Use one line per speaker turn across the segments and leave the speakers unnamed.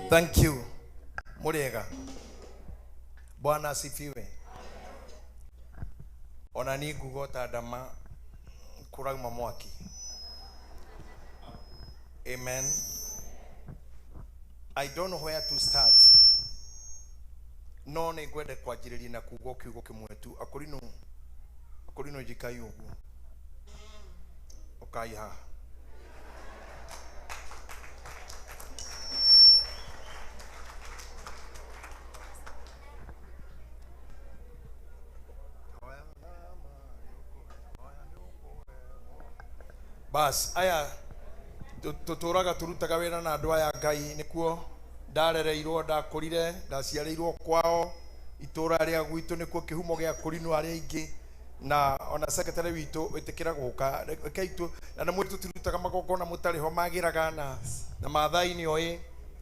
Thank you. Mũrĩega. Bwana asifiwe. Ona niĩ nguga o ta ndama kũrauma mwaki. Amen. I don't know where to start. No nĩ ngwenda kwanjĩrĩria na kuga kiugo kĩmwe tu. Akorino, akorino njikai ũguo. Ũkai haha. Bas, aya tũtũraga tũrutaga wĩra na andũ aya Ngai nĩkuo ndarereirwo, ndakũrire, ndaciarĩirwo kwao itũra rĩa gwitũ nĩkuo kĩhumo gĩa kũrinwo arĩa aingĩ na ona secretary witũ ĩtĩkĩra gũka rekei tu na nĩ mwĩ tũtirutaga magongona mũtarĩ ho magĩraga na Maathai nĩ oĩ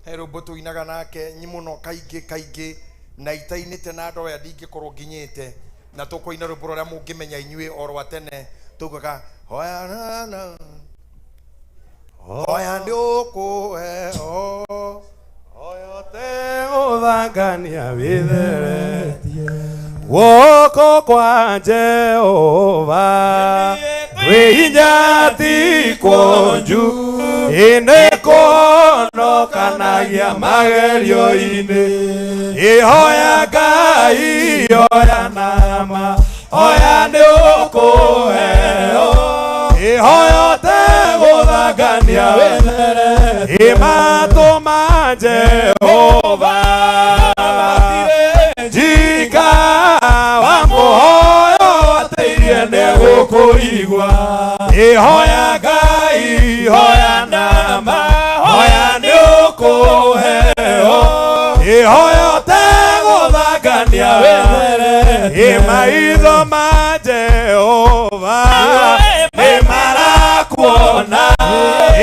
he rwĩmbo tũinaga nake nyi mũno kaingĩ kaingĩ na itainĩte na andũ aya ndingĩkorwo nginyĩte na tũkũina rwĩmbo rũrĩa mũngĩmenya inyuĩ o rwa tene tugaga hoya na hoya ndũkũheo
Oyote gũthangania wĩtheretie guoko kwa Jehova kwĩ hinya ti kuonju ĩnĩ kũhonokanagia magerio-inĩ ĩhoya Ngai hoya nama hoya nĩ ũkũheo ĩhoya ũtegũthangania wĩtheretie ĩmatũ ma Jehova njika wa mũhoyo atĩirie nĩegũkũigua ĩhoya Ngai hoya nama hoya nĩ ũkũheo ĩhoya ũtegũthangania wĩtheretie ĩ maitho ma Jehova nĩ marakuona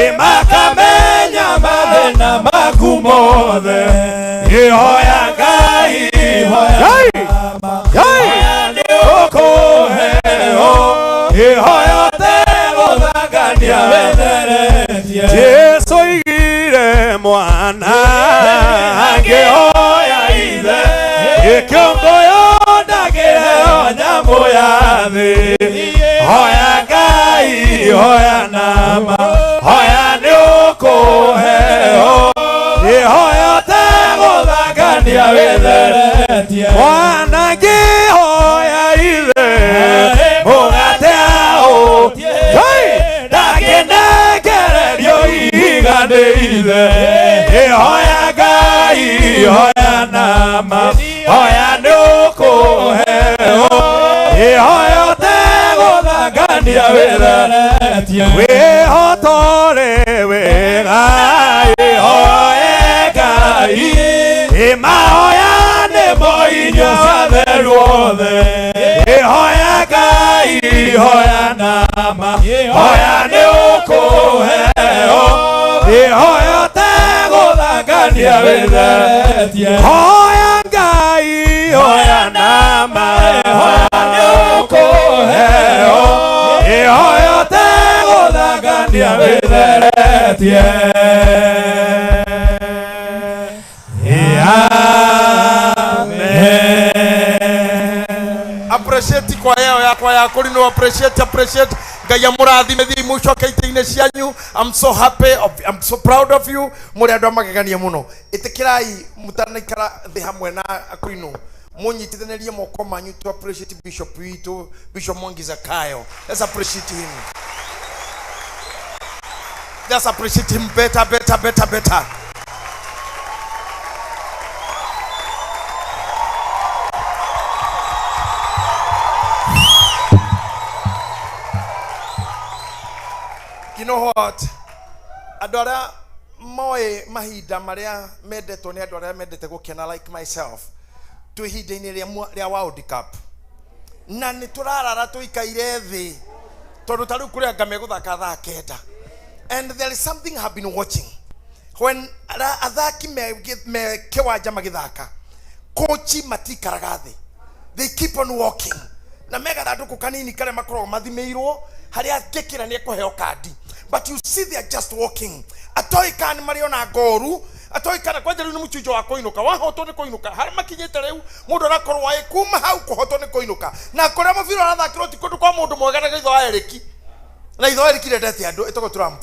ĩ makamenya mathĩna maku mothe ĩhoya Ngai hoya nama hoya nĩ ũkũheo ĩhoya ũtegũthangania wĩtheretie Jesu oigire mwana angĩhoya ithe ĩkĩongoyo ndangĩheo nyamũ ya thĩ hoya Ngai hoya nama hoya nĩ ũkũheo ĩhoya ũtegũthangania wĩtheretie mwana ngĩhoya ithe mũgate aũtie ndangĩnengererio ihiga nĩ ithe ĩhoya Ngai hoya nama hoya nĩ ũkũheo ĩhoya ũtegũthangania wĩtheretie wĩhotore wega ĩhoe Ngai ĩmahoya nĩmo inyuĩ atheru othe ĩhoya Ngai hoya nama hoya nĩ ũkũheo ĩhoya ũtegũthangania wĩtheretie hoya Ngai hoya nama hoya nĩ ũkũheo ĩhoya ũtegũthangania wĩtheretie. Amen.
Appreciate kwa yao yakwa ya kũrinwo, appreciate, appreciate. Ngai amũrathime thiĩ mũcoke itĩ-inĩ cianyu. I'm so happy of, I'm so proud of you. Mũrĩ andũ a magegania mũno. Ĩtĩkĩrai mũtanaikara thĩ hamwe na akũrinwo mũnyitithanĩrie moko manyu to appreciate bishop witũ, Bishop Mwangi Zakayo. Let's appreciate him. Let's appreciate him better, better, better, better. You know what? Andũ arĩa moĩ mahinda marĩa mendetwo nĩ andũ arĩa mendete gũkena like myself, twĩ ihinda-inĩ rĩa World Cup na nĩ tũrarara tũikaire thĩ tondũ ta rĩu kũrĩ anga megũthaka thaa 9, and there is something I have been watching when athaki me kĩwanja magĩthaka, kochi matikaraga thĩ, they keep on walking na megathandũkũ kanini karĩa makoragwo mathimĩirwo harĩa angĩkĩra nĩ ekũheo kandi, but you see they are just walking atoĩ kana nĩ marĩ ona ngoru Atoĩ kana kwanja rĩu nĩ mũcunjo wa kũinũka, wahotwo nĩ kũinũka. Harĩa makinyĩte rĩu mũndũ arakorwo aĩ kuma hau kũhotwo nĩ kũinũka. Na kũrĩa mũbira ũrathakĩrwo ti kũndũ kwa mũndũ mwega na itho wa Eriki. Na itho wa Eriki ndendete andũ, ĩtagwo Trump.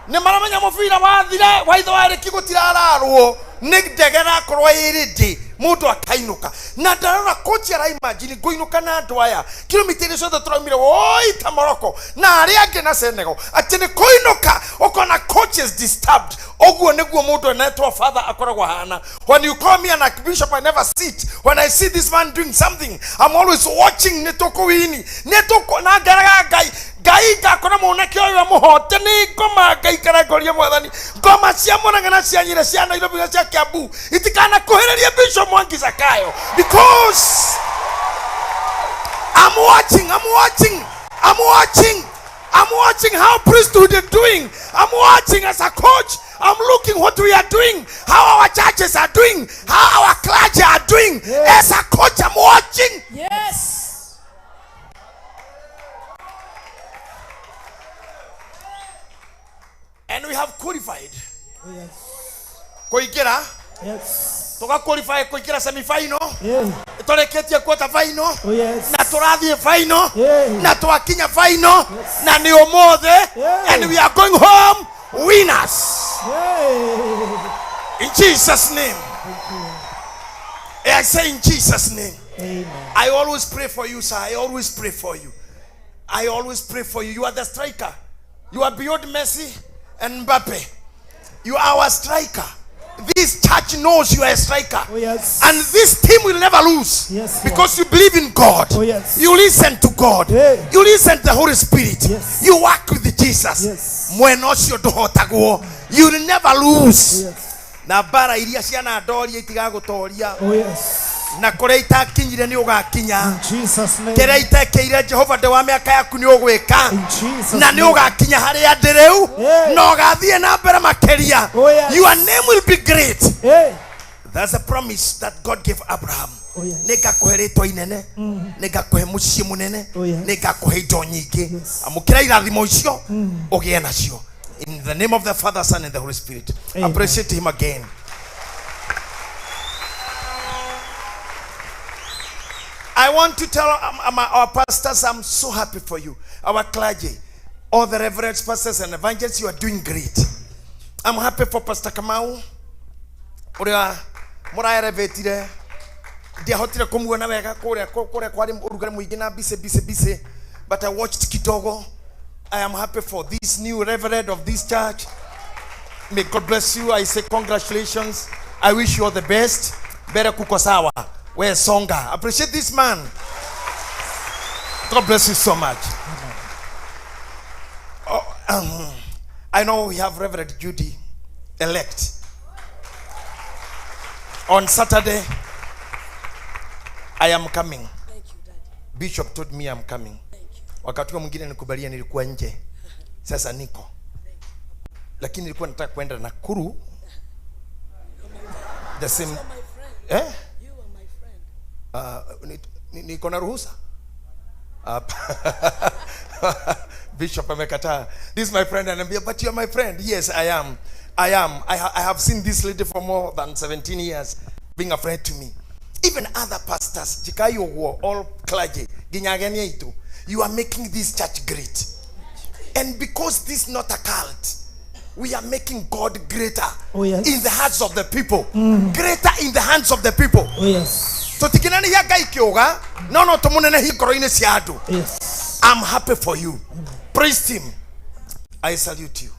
Nĩ maramenya mũbira wathira wa itho wa Eriki gũtirararwo nĩ ndege ĩrakorwo ĩ ready mũndũ akainũka. Na ndarora coach ara imagine ngũinũka na andũ aya kilomita iria ciothe tũraumire woi ta Morocco na arĩa angĩ na Senegal atĩ nĩ kũinũka, ũkona coach is disturbed. Ũguo nĩguo mũndũ enetwo father akoragwo ahana. When you call me an archbishop, I never sit. When I see this man doing something, I'm always watching. Nĩ tũkũwini, nĩ tũkũ na ngeraga Ngai Ngai ngakora mwanake ũyũ amũhote nĩ ngoma ngaikara ngoria mwathani ngoma cia Murang'a na cia Nyĩrĩ cia Nairobi na cia Kiambu itikanakuhĩrĩrie Bishop Mwangi Zakayo, because I'm watching, I'm watching, I'm watching, I'm watching how priesthood is doing. I'm watching as a coach. I'm looking what we are doing, how our churches are doing, how our clergy are doing. As a coach, I'm watching.
Yes.
And we have qualified.
Oh, yes.
Kuingira.
Yes.
Tuka qualify kuingira semi final.
Yeah.
Tũrĩkĩtie quarter final.
Oh, yes.
Na tũrathiĩ final.
Yeah.
Na twakinya final.
Yes.
Na nĩ ũmũthĩ.
Yeah.
And we are going home winners.
Yeah.
In Jesus' name.
Thank you.
I say in Jesus' name.
Amen.
I always pray for you, sir. I always pray for you. I always pray for you. You are the striker. You are beyond Messi and Mbappe. You are our striker. This church knows you are a striker.
Oh, yes.
And this team will never lose.
Yes, Lord.
Because you believe in God.
Oh, yes.
You listen to God.
Yeah.
You listen to the Holy Spirit.
Yes.
You work with Jesus.
Yes.
Mwena ũcio ndũhotagwo. You will never lose.
Oh, yes.
Na mbara iria ciana ndoria itigagũtoria.
Oh, yes.
Na kũrĩa itakinyire nĩ ũgakinya.
In Jesus' name.
Kĩrĩa itekĩire Jehova ndĩ wa mĩaka yaku nĩ ũgwĩka.
In Jesus'
Na nĩ
name.
ũgakinya harĩa ndĩ rĩu.
Yeah.
Na ũgathiĩ na mbere makĩria.
Oh, yes.
Your name will be great.
Hey.
That's a promise that God gave Abraham.
Oh, yes.
Nĩ ngakũhe rĩtwa inene, nĩ ngakũhe mũciĩ mũnene,
Oh, yes.
nĩ ngakũhe indo nyingĩ.
Yes.
Amũkĩra irathimo icio ũgĩe nacio. In the name of the Father, Son, and the Holy Spirit.
Amen.
Appreciate him again. I want to tell our pastors, I'm so happy for you. Our clergy, all the reverends, pastors, and evangelists, you are doing great. I'm happy for Pastor Kamau. Ũrĩa mũraerevetire ndiahotire kũmuona wega kũrĩa kũrĩa kwarĩ ũrugarĩ mũingĩ na busy busy busy, but I watched kidogo. I am happy for this new reverend of this church. May God bless you. I say congratulations. I wish you all the best. Mbere kuko sawa. We songa. Appreciate this man. God bless you so much. Oh, I know we have Reverend Judy elect. On Saturday, I am coming.
Thank you, Daddy.
Bishop told me I'm coming.
Thank you.
Wakati huo mwingine nikubalia, nilikuwa nje. Sasa niko. Lakini nilikuwa nataka kwenda Nakuru. The same.
You are my friend.
Eh?
You are my friend.
Niko na ruhusa? Bishop amekataa. This is my friend ananiambia, but you are my friend. Yes, I am. I am. I have seen this lady for more than 17 years being a friend to me. Even other pastors, Jikai Oguo, all clergy, Ginyageni aitu, you are making this church great. And because this is not a cult, we are making God greater.
Oh, yes.
In the hearts of the people. Greater in the hands of the people.
Oh, yes.
Tũtikinanĩria Ngai kĩũga, no no tũmũnenehi ngoro-inĩ cia andũ.
Yes.
I'm happy for you. Praise him. I salute you.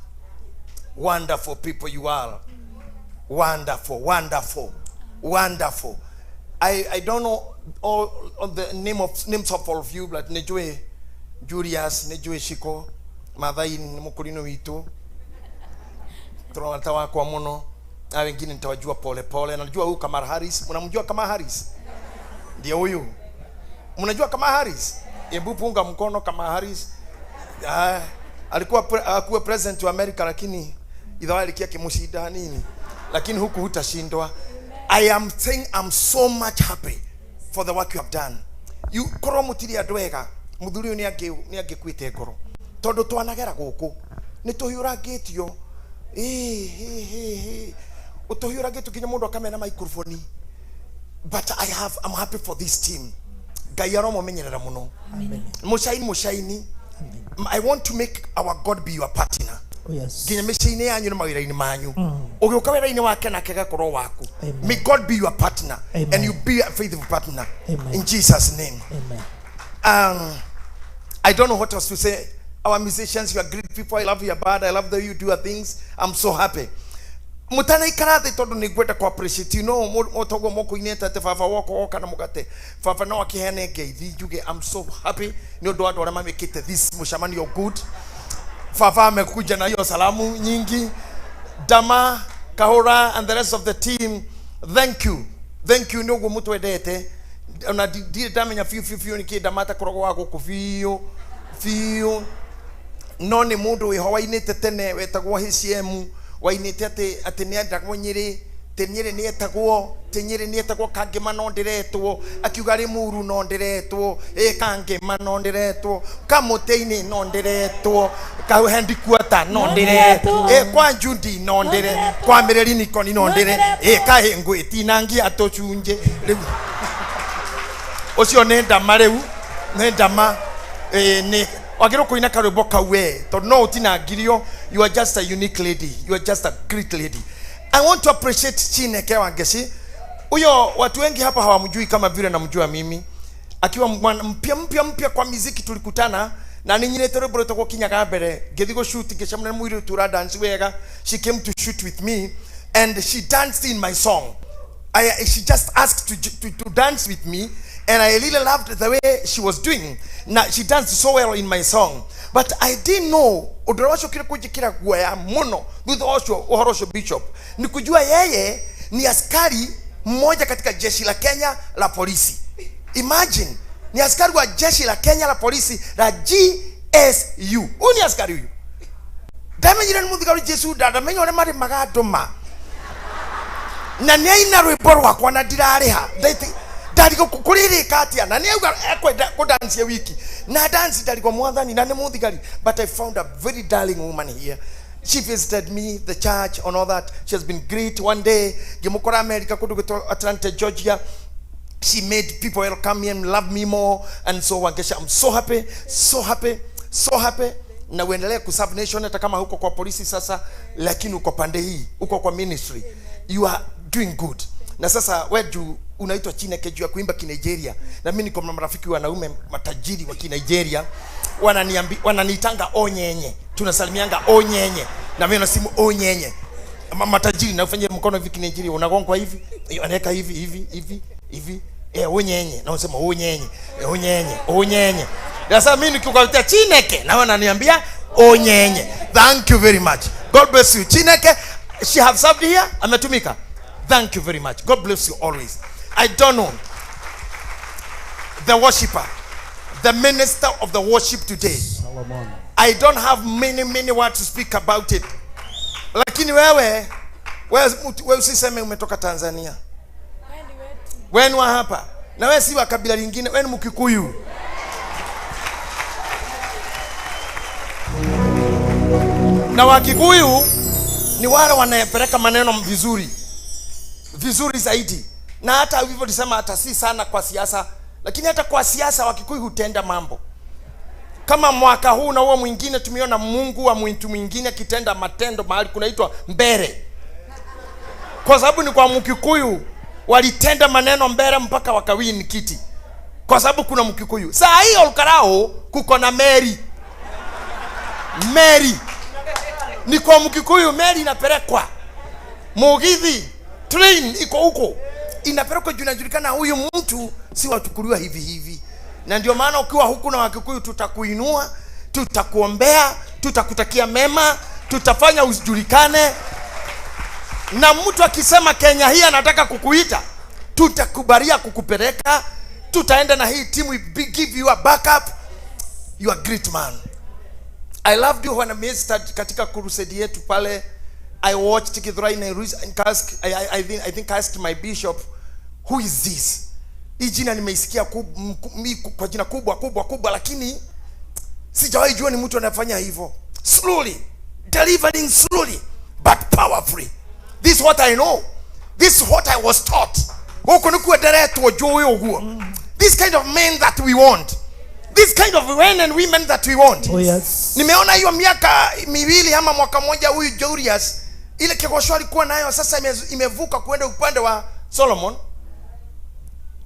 Wonderful people you are. Wonderful, wonderful, wonderful. I don't know all the names of all of you, but Nejue Julius, Nejue Shiko, Mathai ni mũkũrinũ witũ. Tunawata wakwa mũno. Na wengine nitawajua pole pole. Najua huyu Kamar Harris. Mnamjua Kamar Harris? Ndio huyu. Mnajua Kamar Harris? Hebu punga mkono Kamar Harris. Alikuwa akuwa president wa America, lakini idhaa alikia kimushinda nini? Lakini huku hutashindwa. I am saying I'm so much happy for the work you have done. You korwo mutiri andu ega, muthuri uyu ni angikuite ngoro. Tondu twanagera guku, ni tuhiurangitio. Utuhiũragĩtwo nginya mũndũ akamena microphone. But I'm happy for this team. Ngai aromomenyerera muno. Mũcaini mũcaini. I want to make our God be your partner.
Oh, yes.
Nginya mĩciĩ-inĩ yanyu na mawĩra-inĩ manyu. Ũgĩũka wĩra-inĩ wake nake agakorwo waku.
Amen.
May God be your partner.
Amen.
And you be a faithful partner.
Amen.
In Jesus' name.
Amen.
I don't know what else to say. Our musicians, you are great people. I love your band. I love the way you do your things. I'm so happy. Mutanaikara thĩ tondũ nĩ ngwenda kũ appreciate, you know, mũtoguo mũkũinĩte atĩ baba woka woka na mũgate, baba no akĩheane ngeithi njuge I'm so happy nĩ ũndũ wa andũ arĩa mamĩkĩte this mũcemanio good. Baba amekuja na hiyo salamu nyingi. Dama Kahora and the rest of the team, thank you, thank you nĩ ũguo mũtwendete. Ona ndirĩ ndamenya biũ biũ biũ nĩkĩ Dama atakoragwo wa gũkũ biũ biũ, no nĩ mũndũ wĩho wainĩte tene wetagwo HCM, wainĩte atĩ nĩ endagwo Nyĩrĩ, tĩ Nyĩrĩ nĩ etagwo, tĩ Nyĩrĩ nĩ etagwo Kangĩma no ndĩretwo, akiuga Rĩmuru no ndĩretwo, ĩ Kangĩma no ndĩretwo, Kamũtĩ-inĩ no ndĩretwo, Headquarter no ndĩretwo, ĩ kwa Jundi no ndĩre, kwa Mĩreri Nikoni no ndĩre, ĩ Kahĩngũ ĩtinangia tũcunjĩ. Rĩu ũcio nĩ Ndama, rĩu nĩ Ndama, nĩ wagĩrĩirwo kũina karwĩmbo kau we tondũ no ũtinangirio. You are just a unique lady, you are just a great lady. I want to appreciate Chineke Wangeci. Huyo watu wengi hapa hawamjui kama vile namjua mimi. Akiwa mpya mpya mpya kwa muziki tulikutana na ninyinĩte rwĩmbo rwĩtagwo Kinyaga Mbere, ngĩthiĩ gũshoot, ngĩcemania na mũirĩtu ũra dance wega. She came to shoot with me and she danced in my song. She just asked to dance with me, and I really loved the way she was doing. Now, she danced so well in my song. But I didn't know, ũndũ ũrĩa wacokire kũnjĩkĩra guoya mũno thutha ũcio ũhoro ũcio Bishop, ni kujua yeye ni askari mmoja katika jeshi la Kenya la polisi. Imagine, ni askari wa jeshi la Kenya la polisi la GSU. Huyu ni askari huyu. Ndamenyire nĩ mũthigari Jesu, ndamenya ũrĩa marĩmaga ndũma. Na nĩ aina rwĩmbo rwakwa na ndirarĩha. Ndarigwo kũrĩrĩka atĩa, na nĩ auga ekwenda kũdansia wiki na dance, ndarigwo mwathani, na nĩ mũthigari. But I found a very darling woman here. She visited me, the church and all that. She has been great. One day ngĩmũkora America kũndũ gwĩtwo Atlanta, Georgia. She made people welcome me and love me more. And so Wangechi, I'm so happy, so happy, so happy. Na uendelee kuserve nation hata kama huko kwa polisi sasa, lakini uko pande hii, uko kwa ministry. You are doing good. Na sasa we juu unaitwa Chineke juu ya kuimba Kinigeria. Na mimi niko na marafiki wanaume matajiri wa Kinigeria, wananiitanga onyenye. Tunasalimianga onyenye. Na mimi nasimu onyenye. Matajiri na ufanye mkono hivi Kinigeria, unagongwa hivi, anaweka hivi hivi hivi hivi. Onyenye. Na unasema onyenye, onyenye, onyenye. Sasa mimi nikikwambia Chineke na wananiambia onyenye. Thank you very much. God bless you. Chineke, she have served here, ametumika. Thank you very much. God bless you always. I don't know the worshipper, the minister of the worship today.
Solomon.
I don't have many, many words to speak about it. Lakini wewe usiseme umetoka Tanzania. Wewe ni wa hapa. Na wewe si wa kabila lingine, wewe ni Mkikuyu. Na Wakikuyu ni wale wanayepeleka maneno vizuri. Vizuri zaidi. Na hata hivyo nisema hata si sana kwa siasa, lakini hata kwa siasa Wakikuyu hutenda mambo. Kama mwaka huu na huo mwingine tumeona Mungu wa mtu mwingine akitenda matendo mahali kunaitwa Mbere. Kwa sababu ni kwa Mkikuyu walitenda maneno Mbere mpaka wakawin kiti. Kwa sababu kuna Mkikuyu. Saa hii Olkarao kuko na Mary. Mary. Ni kwa Mkikuyu Mary inapelekwa. Mugithi train iko huko. Inapelekwa juu inajulikana huyu mtu si wachukuliwa hivi hivi. Na ndio maana ukiwa huku na Wakikuyu tutakuinua, tutakuombea, tutakutakia mema, tutafanya usijulikane. Na mtu akisema Kenya hii anataka kukuita, tutakubalia kukupeleka, tutaenda na hii timu, we give you a backup. You are a great man. I loved you when I ministered katika crusade yetu pale. I watched Githurai and I think I asked my bishop, who is this? Hii jina nimeisikia kwa jina kubwa kubwa kubwa, lakini sijawahi jua ni mtu anafanya hivyo. Slowly, delivering slowly, but powerfully. This is what I know. This is what I was taught. Gũkũ nĩkuo nderetwo njũĩ ũguo. This kind of men that we want. This kind of men and women that we want.
Oh, yes.
Nimeona hiyo miaka 2 ama mwaka mmoja huyu Julius ile kigosho alikuwa nayo sasa imevuka kwenda upande wa Solomon.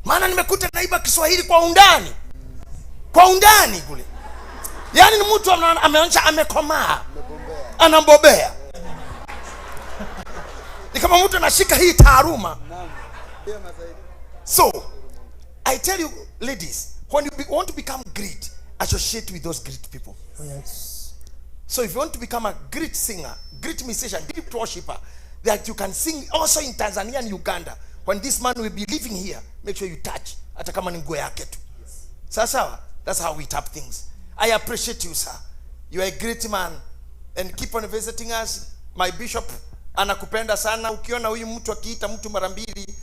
Maana nimekuta naiba Kiswahili kwa undani. Kwa undani kule. Yaani ni mtu ameonyesha amekomaa. Anambobea. Ni kama mtu anashika hii taaluma. So, I tell you ladies, when you want to become great, associate with those great people.
Oh, yes.
So if you want to become a great singer, great musician, great worshiper, that you can sing also in Tanzania and Uganda, when this man will be living here, make sure you touch. Hata kama ni nguo yake tu. Sawa sawa? That's how we tap things. I appreciate you, sir. You are a great man. And keep on visiting us. My bishop anakupenda sana. Ukiona huyu mtu akiita mtu mara mbili,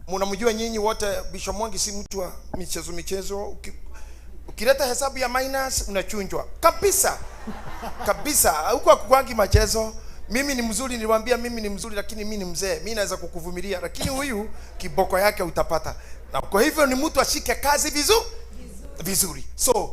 mnamjua nyinyi wote, Bishop Mwangi si mtu wa michezo michezo. Ukileta hesabu ya minus unachunjwa kabisa. Kabisa. Huko hakukwangi machezo. Mimi ni mzuri, niliwaambia mimi ni mzuri, lakini mimi ni mzee. Mimi naweza kukuvumilia, lakini huyu kiboko yake utapata. Na kwa hivyo ni mtu ashike kazi vizuri. So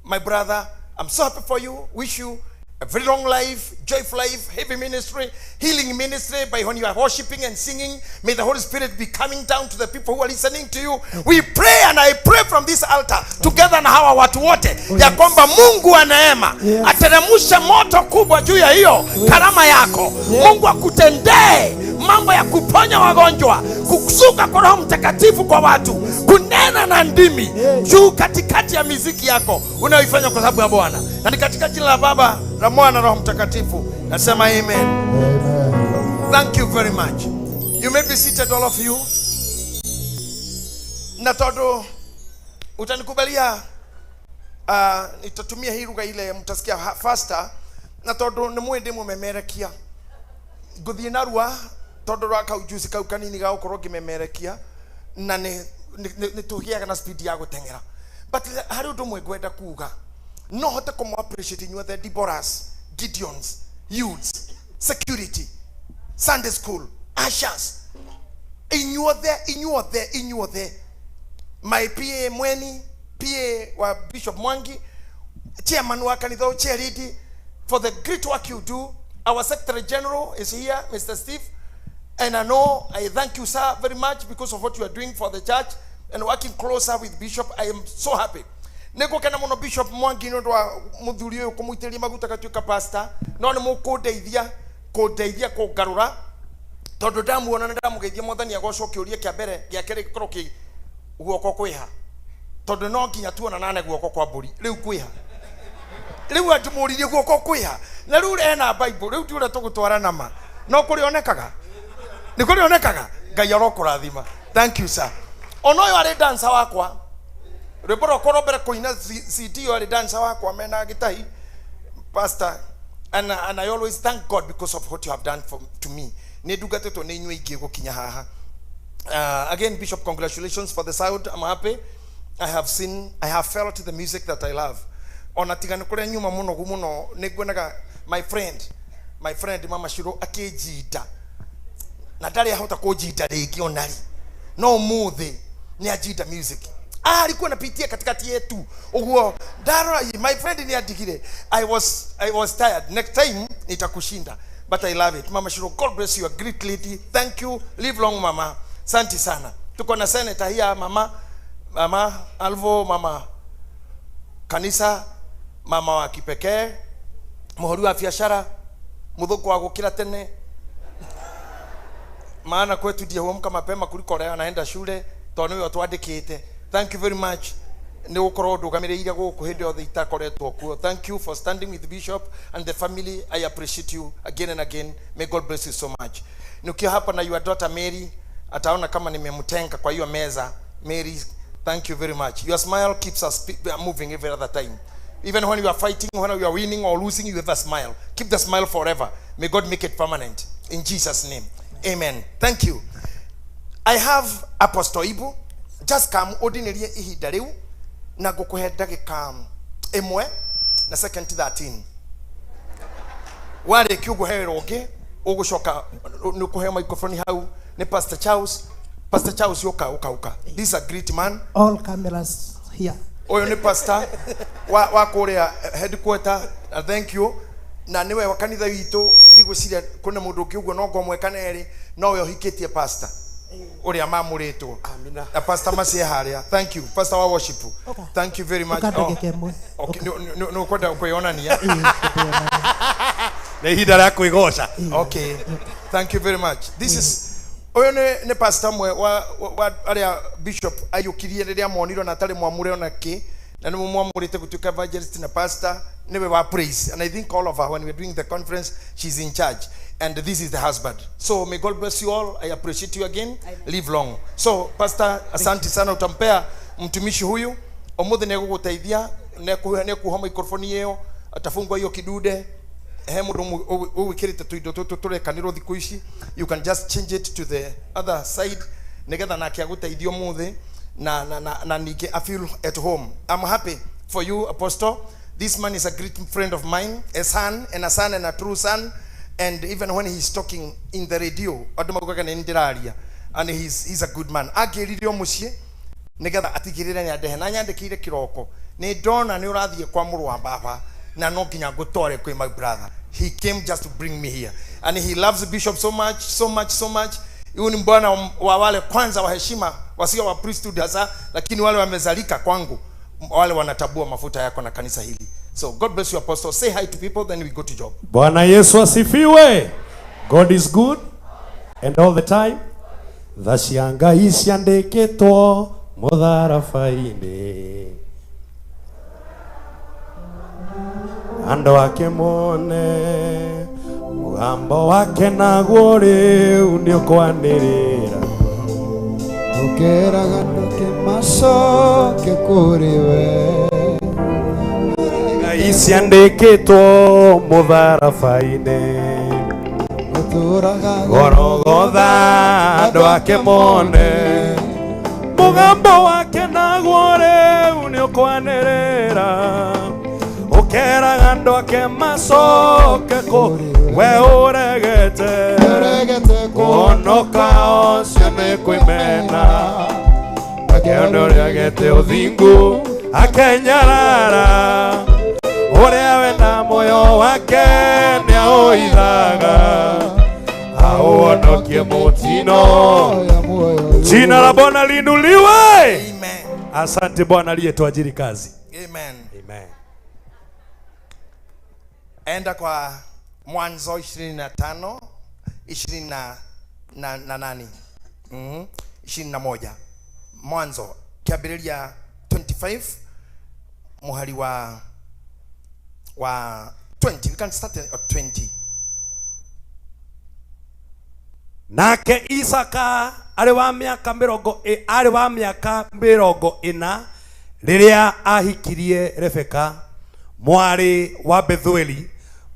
my brother, I'm so happy for you. Wish you a very long life, joyful life, heavy ministry, healing ministry. By when you are worshiping and singing, may the Holy Spirit be coming down to the people who are listening to you. We pray, and I pray from this altar together na hawa watu wote, ya kwamba Mungu wa neema ateremshe moto kubwa juu ya hiyo karama yako. Mungu akutendee mambo ya kuponya wagonjwa, kusuka kwa Roho Mtakatifu kwa watu, kunena na ndimi juu katikati ya miziki yako unayoifanya kwa sababu ya Bwana. Na ni katika jina la Baba, la Mwana, Roho Mtakatifu nasema amen.
Amen.
Thank you very much. You may be seated, all of you. Na todo utanikubalia, nitatumia hii lugha ile mtasikia faster. Na todo ni mwende mumemerekia nguthie narua tondu rwa kaujuzi kau kanini ga gukorwo ngimemerekia na ni tugiaga na speed ya guteng'era. But hari undu umwe ngwenda kuga, no hote kũmũ appreciate inyuothe, Deborahs, Gideons, youths, security, Sunday school, ushers, inyuothe, inyuothe, inyuothe. My PA Mweni, PA wa Bishop Mwangi, chairman wa kanitha, chair lady, for the great work you do. Our Secretary General is here, Mr. Steve, and I know I thank you, sir, very much because of what you are doing for the church and working closer with Bishop. I am so happy. Nĩngũkena mũno Bishop Mwangi nĩ ũndũ wa mũthuri ũyũ kũmũitĩrĩria maguta gatuĩka pastor, no nĩ mũkũndeithia, kũndeithia kũngarũra, tondũ ndamuona nĩ ndamũgeithia Mwathani agocwo. Kĩũria kĩa mbere gĩake gĩkorwo kĩ guoko kwĩha, tondũ no nginya tuonanane guoko kwa mbũri rĩu kwĩha. Rĩu andũmũririe guoko kwĩha, na rĩu ena Bible, rĩu ti ũrĩa tũgũtwara nama, no kũrĩonekaga, nĩ kũrĩonekaga. Ngai arokũrathima. Thank you, sir. Ona ũyũ arĩ dancer wakwa, rwĩmbo rwakwa rwa mbere kũina CD, ũyũ arĩ dancer wakwa mena gĩtahi pastor, and I always thank God because of what you have done to me. Nĩ ndungatĩtwo nĩ inyuĩ ingĩ gũkinya haha. Again, Bishop, congratulations for the sound. I'm happy. I have seen, I have felt the music that I love. Ona tiga nĩ kũrĩa nyuma mũnogu mũno, nĩ nguonaga my friend Mama Shiro akĩnjinda, na ndarĩ ahota kũnjinda rĩngĩ ona rĩ, no ũmũthĩ nĩ anjinda music. Alikuwa anapitia katikati yetu uguo ndarora, my friend ni andigire. I was tired. Next time nitakushinda, but I love it. Mama Shiro, God bless you, a great lady. Thank you. Live long, mama. Asante sana. Tuko na senator here, mama Alvo, mama kanisa, mama wa kipekee, muhuri wa biashara, muthuku wa gukira tene, maana kwetu ndiye huamka mapema kuliko leo anaenda shule, tondu niwe twandikite. Thank you very much nĩ gũkorwo ndũgamĩrĩire gũkũ hĩndĩ yothe itakoretwo kuo. Thank you for standing with Bishop and the family. I appreciate you again and again. May God bless you so much. Nikiwa hapa na your daughter Mary, ataona kama nimemtenga kwa hiyo meza. Mary, thank you very much. Your smile keeps us moving every other time. Even when you are fighting, when you are winning or losing, you have a smile. Keep the smile forever. May God make it permanent in Jesus' name, amen. Thank you. I have Apostle Ibu. Just come ordinary ihinda riu na ngukuhe ndagika 1 na second 13. Warĩkia ũguo he wĩra ũngĩ. Ũgũcoka nĩ ũkũheo microphone hau nĩ Pastor Charles. Pastor Charles, ũka ũka ũka. This is a great man.
All cameras here.
Ũyũ nĩ pastor wa kũrĩa headquarter. Thank you. Na nĩwe wa kanitha witũ, ndigwĩciria kwĩna mũndũ ũngĩ ũguo, no ngomwe kana erĩ, nowe ũhikĩtie pastor ũrĩa mamũrĩtwo.
Amina.
Na Pastor Macie harĩa, thank you, pastor wa worship.
Okay.
Thank you very much.
Ũka ndagĩka ĩmwe.
Okay, nĩ ũkwenda kwĩyonania?
Ĩĩ, ngwĩyonania.
Nĩ ihinda rĩa kwĩgoca.
Okay, thank you very much. This is ũyũ nĩ pastor mwe wa arĩa bishop aiyũkirie rĩrĩa monirwo na atarĩ mwamũre ona kĩ, na nĩ mwamũrĩte gũtuĩka evangelist na pastor, nĩwe wa praise, and I think all of her, when we're doing the conference, she's in charge, and this is the husband. So may God bless you all. I appreciate you again. Live long. So pastor, asante sana. Utampea mtumishi huyu ũmũthĩ, nĩegũgũteithia, nĩekuha microphone ĩyo, atafungwa hiyo kidude he mũndũ ũgwĩkĩrĩte tũindo tũtũ tũrekanĩrwo thikũ ici. You can just change it to the other side nĩgetha nake agũteithia ũmũthĩ na ningĩ I feel at home. I'm happy for you, apostle. This man is a great friend of mine, a son and a son and a true son, and even when he's talking in the radio, andũ maugaga nĩ ndĩraria, and he's a good man. Angĩrire o mũciĩ nigetha atigĩrĩre nĩ andehe na nyandĩkĩire kĩroko, nĩ ndona nĩ ũrathiĩ kwa mũrũ wa baba na no nginya ngũtware kwĩ my brother. He came just to bring me here, and he loves bishop so much, so much, so much. Huyu ni bwana wa wale kwanza wa heshima wasio wa priesthood hasa, lakini wale wamezalika kwangu, wale wanatabua mafuta yako na kanisa hili. So God bless you, apostle. Say hi to people, then we go to job.
Bwana Yesu asifiwe. God is good and all the time. Tha cia Ngai ciandĩkĩtwo mũtharaba-inĩ, andũ ake mone mũgambo wake, naguo rĩu nĩ ũkwanĩrĩra.
Ũkeraga ndũke macoke kũrĩ we.
Ngai ciandĩkĩtwo mũtharaba-inĩ.
Ũtũraga
Gorogotha andũ ake mone mũgambo wake, naguo rĩu nĩ ũkwanĩrĩra, ũkeraga andũ ake macoke kũ we ũregete.
Ũregete.
Kũhonoka ũcio nĩ kwĩmena akĩona ũrĩa agete ũthingu akenyarara, ũrĩa wena muoyo wake nĩ aũithaga auonokie mũtino.
Ya muoyo.
Jina la Bwana liinuliwe.
Amen.
Asante Bwana aliyetuajiri kazi.
Amen.
Amen.
Enda kwa Mwanzo 25 ishirini na nani, 21, Mwanzo, Kĩambĩrĩria 25 mũhari wa 20. We can start at 20.
Nake Isaka arĩ wa mĩaka 40 rĩrĩa ahikirie Rebeka mwarĩ wa Bethueli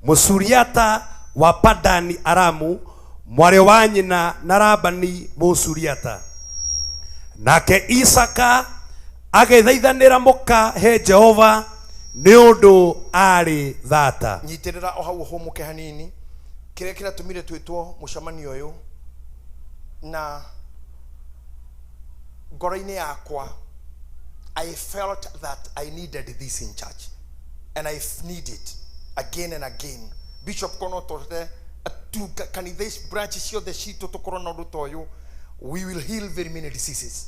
Mũsuriata wa Padani Aramu, mwarĩ wa nyina na Labani Mũsuriata. Nake Isaka agĩthaithanĩra mũka he Jehova nĩ ũndũ arĩ thata.
Nyitĩrĩra o hau ũhũmũke hanini. Kĩrĩa kĩratũmire twĩtwo mũcemanio ũyũ, na ngoro-inĩ yakwa I felt that I needed this in church, and I need it again and again. Bishop, kono tũrute atu kanitha ici, branch ciothe citũ, tũkorwo na ũndũ ta ũyũ, we will heal very many diseases,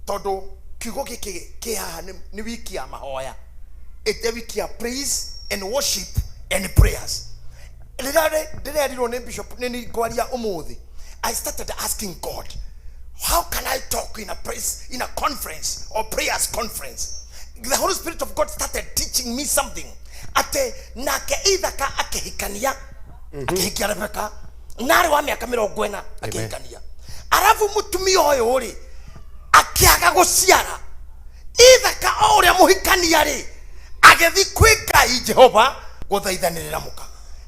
tondũ kiugo gĩkĩ kĩ haha nĩ wiki ya mahoya. It's a wiki ya praise and worship and prayers. Rĩrĩa ndĩrerirwo nĩ bishop nĩ ngwaria ũmũthĩ, I started asking God, how can I talk in a praise, in a conference or prayers conference? The Holy Spirit of God started teaching me something, atĩ nake Ithaka akĩhikania, akĩhikia Rebeka narĩ wa mĩaka 40, akĩhikania, arabu mũtumia ũyũ rĩ akĩaga gũciara. Ithaka o ũrĩa mũhikania rĩ agĩthiĩ kwĩ Ngai Jehova gũthaithanĩrĩra mũka.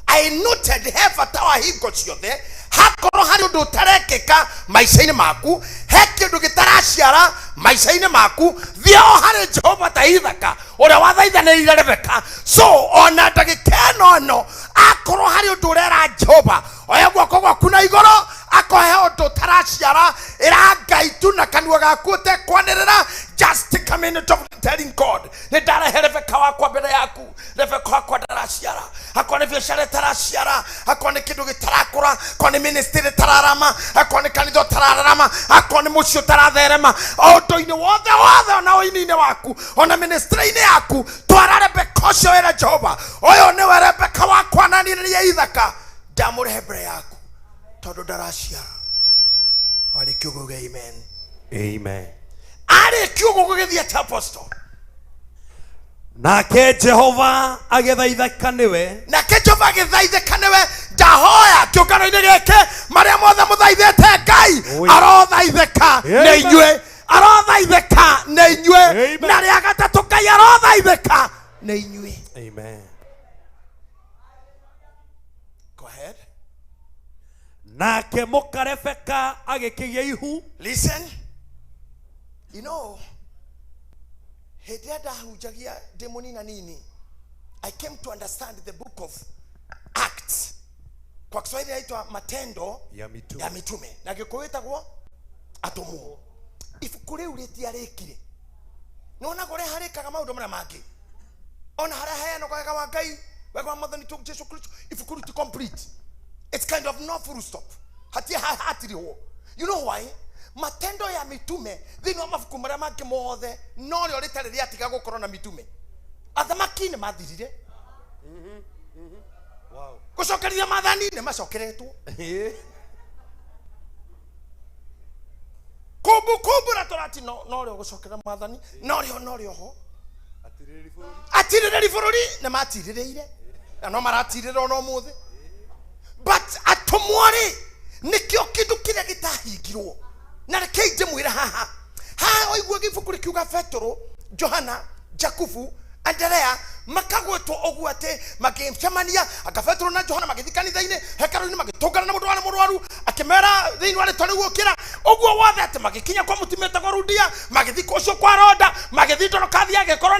I noted he bata wa hingo ciothe hakorwo harĩ ũndũ ũtarekĩka maica-inĩ maku, he kĩndũ gĩtaraciara. Maica-inĩ maku thiĩ o harĩ Jehova ta Ithaka ũrĩa wathaithanĩrĩire Rebeka. So ona ndagĩka ĩno ĩno akorwo harĩ ũndũ ũrera Jehova, oya guoko gwaku na igũrũ akohe ũndũ ũtaraciara, ĩra Ngai tu na kanua gaku ũtekwanĩrĩra. Just take a minute of telling God, nĩ ndarehe Rebeka wakwa mbere yaku. Rebeka wakwa ndaraciara, akorwo nĩ biacara ĩtaraciara, akorwo nĩ kĩndũ gĩtarakũra, akorwo nĩ ministry ĩtararama, akorwo nĩ kanitha ũtararama, akorwo nĩ mũciĩ ũtaratherema, o ũndũ-inĩ wothe wothe, ona ũini-inĩ waku, ona ministry-inĩ yaku, twara Rebeka ũcio wĩra Jehova, ũyũ nĩwe Rebeka wakwa na niĩ nĩ Ithaka, ndamũrehe mbere yaku tondũ ndaraciara. Warĩkia ũguo uge amen.
Amen.
Arĩkia ũguo gũgĩthiĩ atĩa, apostle?
Nake Jehova agĩthaithĩka nĩwe.
Nake Jehova agĩthaithĩka nĩwe. Ndahoya kĩũngano-inĩ gĩkĩ marĩa mothe mũthaithĩte Ngai,
Oh, yeah.
arothaithĩka nĩ
Amen.
inyuĩ, arothaithĩka nĩ inyuĩ.
Amen.
Na rĩa gatatũ, Ngai arothaithĩka nĩ inyuĩ.
Amen.
Go ahead.
Nake mũka Rebeka agĩkĩgĩa ihu.
Listen, you know, hĩndĩ ĩrĩa ndahunjagia ndĩ mũnina nini, I came to understand the book of Acts, kwa Kiswahili inaitwa Matendo
ya Mitume.
Ya Mitume, na Gĩkũyũ ĩtagwo Atũmwo. Ibuku rĩu rĩtiarĩkire. Nĩwonaga ũrĩa harĩkaga maũndũ marĩa mangĩ, ona harĩa heanagwo wega wa Ngai, wega wa Mwathani tu Jesu Kristo, ibuku rĩu ti complete. It's kind of no full stop, hatia hatirihwo. You know why? Matendo ya Mitume thĩinĩ wa mabuku marĩa mangĩ mothe no rĩo rĩtarĩ rĩatiga gũkorwo na mitume. Athamaki nĩ mathirire, gũcokeria maathani nĩ macokeretwo, kumbukumbu la Torati no rĩo gũcokerera maathani no rĩo ho. Atirĩrĩri bũrũri nĩ matirĩrĩire na no maratirĩra ona ũmũthĩ, but atũmwo rĩ, nĩkĩo kĩndũ kĩrĩa gĩtahingirwo. Na rekei ndĩmwĩre haha haha, waigua gĩbuku rĩkiuga Petũrũ, Johana, Jakubu, Anderea makagwetwo ũguo atĩ makĩcemania, anga Petũrũ na Johana magĩthiĩ kanitha-inĩ, hekarũ-inĩ, magĩtũngana na mũndũ warĩ mũrwaru, akĩmera thĩinĩ wa rĩtwa rĩu ũkĩra, ũguo wothe atĩ magĩkinya kwa mũtumia etagwo Rudia, magĩthiĩ ũcio kwa Roda, magĩthiĩ Dorokathi, agĩkorwo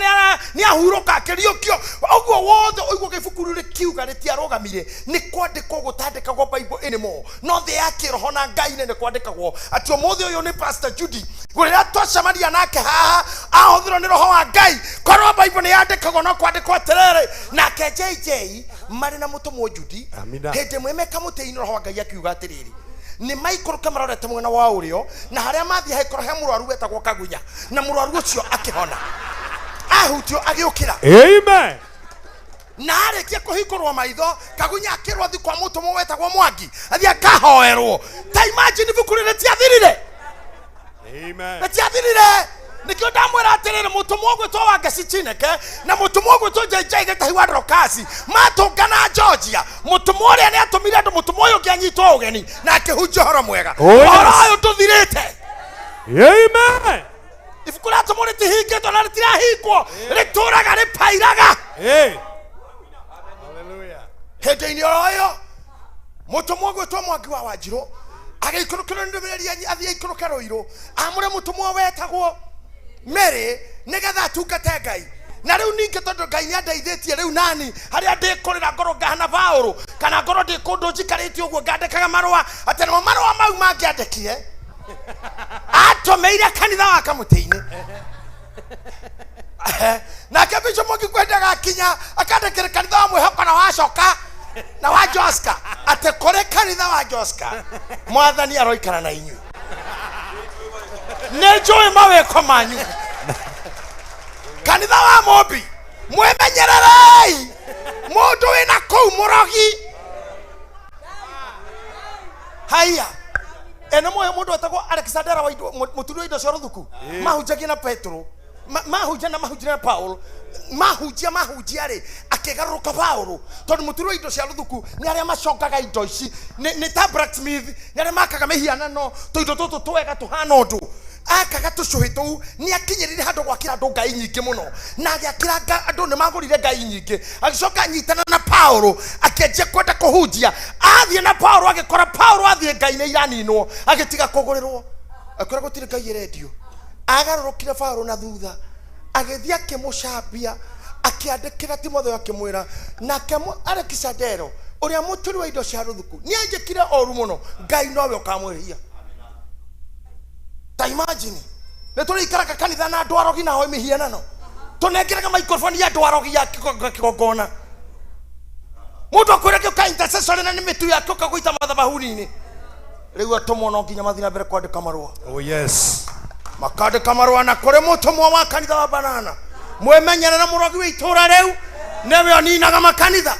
nĩ ahurũka, akĩriũkio, ũguo wothe ũiguo gĩbuku rĩu rĩkiuga rĩtiarũgamire. Nĩ kwandĩkwo gũtandĩkagwo Bible anymore, no thĩ ya kĩroho na Ngai-inĩ nĩ kwandĩkagwo atĩ ũmũthĩ ũyũ nĩ Pastor Judy rĩrĩa twacemania nake haha ahũthĩrwo nĩ roho wa Ngai. Korwo Bible nĩ yandĩkagwo, no kwandĩkwo atĩrĩrĩ, nake JJ marĩ na mũtũmwo Judy.
Amina.
Hĩndĩ ĩmwe me kamũtĩ-inĩ, roho wa Ngai akiuga atĩrĩrĩ, nĩ maikũrũke marorete mwena wa ũrĩo, na harĩa mathiĩ haikorwo he mũrwaru wetagwo Kagunya, na mũrwaru ũcio akĩhona, ahutio agĩũkĩra.
Amen.
Na arĩkia kũhingũrwo maitho, Kagunya akĩrwo athi kwa mũtũmwo wetagwo Mwangi, athiĩ akahoerwo. Ta imagine, ibuku rĩrĩ rĩtiathirire.
Amen.
Rĩtiathirire. Nĩkĩo ndamwĩra atĩrĩrĩ, mũtũmwo ũgwĩtwo wa Ngeci Chineke na mũtũmwo ũgwĩtwo JJ Gĩtahi wa Dorokasi matũngana Georgia, mũtũmwo ũrĩa nĩ atũmire andũ, mũtũmwo ũyũ ũngĩ anyitwo ũgeni na akĩhunjia ũhoro mwega.
Oh, yes.
Ũhoro ũyũ ndũthirĩte.
Amen.
Ibuku rĩa atũmwo rĩtihingĩtwo na rĩtirahingwo, rĩtũraga rĩpairaga.
Hey.
Hĩndĩ-inĩ oro ĩyo, mũtũmwo gwĩtwo Mwangi wa Wanjirũ agĩikũrũkĩrwo nĩ ndũmĩrĩri, athiĩ aikũrũke Rũirũ amũre mũtũmwo wetagwo Mary nĩgetha atungate Ngai. Na rĩu ningĩ tondũ Ngai nĩ andeithĩtie, rĩu nani harĩa ndĩkũrĩra ngorwo ngahana Paũlũ, kana ngorwo ndĩ kũndũ njikarĩte ũguo ngandĩkaga marũa, atĩ namo marũa mau mangĩandĩkire atũmĩire kanitha wa kamũtĩ-inĩ. Nake Bishop Mwangi kwendaga akinya akandĩkĩra kanitha wa Mwĩhoko na wacoka na wa Joska, atĩ kũrĩ kanitha wa Joska, Mwathani aroikara na inyuĩ, nĩ njũĩ mawĩko manyu. Kanitha wa Mũmbi, mwĩmenyererei mũndũ wĩna kũu mũrogi. Haiya, ĩno mũĩ mũndũ wetagwo Alexander wa indo, mũturi wa indo cia rũthuku, mahunjagia na Petro, mahunjia na mahunjia na Paul, mahunjia mahunjia rĩ, akĩgarũrũka Paul, tondũ mũturi wa indo cia rũthuku nĩ arĩa macongaga indo ici, nĩ ta blacksmith, nĩ arĩa makaga mĩhianano, tũindo tũtũ twega tũhana ũndũ akaga tũcũhĩ tũu. Nĩ akinyĩrire handũ gwakĩra andũ ngai nyingĩ mũno, na agĩakĩra andũ nĩ magũrire ngai nyingĩ. Agĩcoka anyitana na Paulo, akĩanjia kwenda kũhunjia. Athiĩ na Paulo, agĩkora Paulo athiĩ, ngai nĩ iraninwo, agĩtiga kũgũrĩrwo, akĩra gũtirĩ ngai ĩrendio. Agarũrũkire Paũlũ na thutha, agĩthiĩ akĩmũcambia, akĩandĩkĩra Timotheo akĩmwĩra, nake Alekisandero ũrĩa mũturi wa indo cia rũthuku nĩanjĩkire ũru mũno, Ngai nowe ũkamwĩhia. Ta imagine, nĩ tũrĩikaraga kanitha na andũ arogi na hoi mĩhianano, tũnengeraga microphone ya andũ arogi ya kĩgongona. Mũndũ akwĩra gĩũka intercessory na nĩ mĩtu yake ũka gũita mathabahuni-inĩ. Rĩu atũmwo no nginya mathiĩ na mbere kwandĩka marũa.
Oh yes.
Makandĩka marũa na kũrĩ mũtũmwo wa kanitha wa banana, mwĩmenyerere mũrogi wa itũra rĩu nĩwe ũninaga makanitha.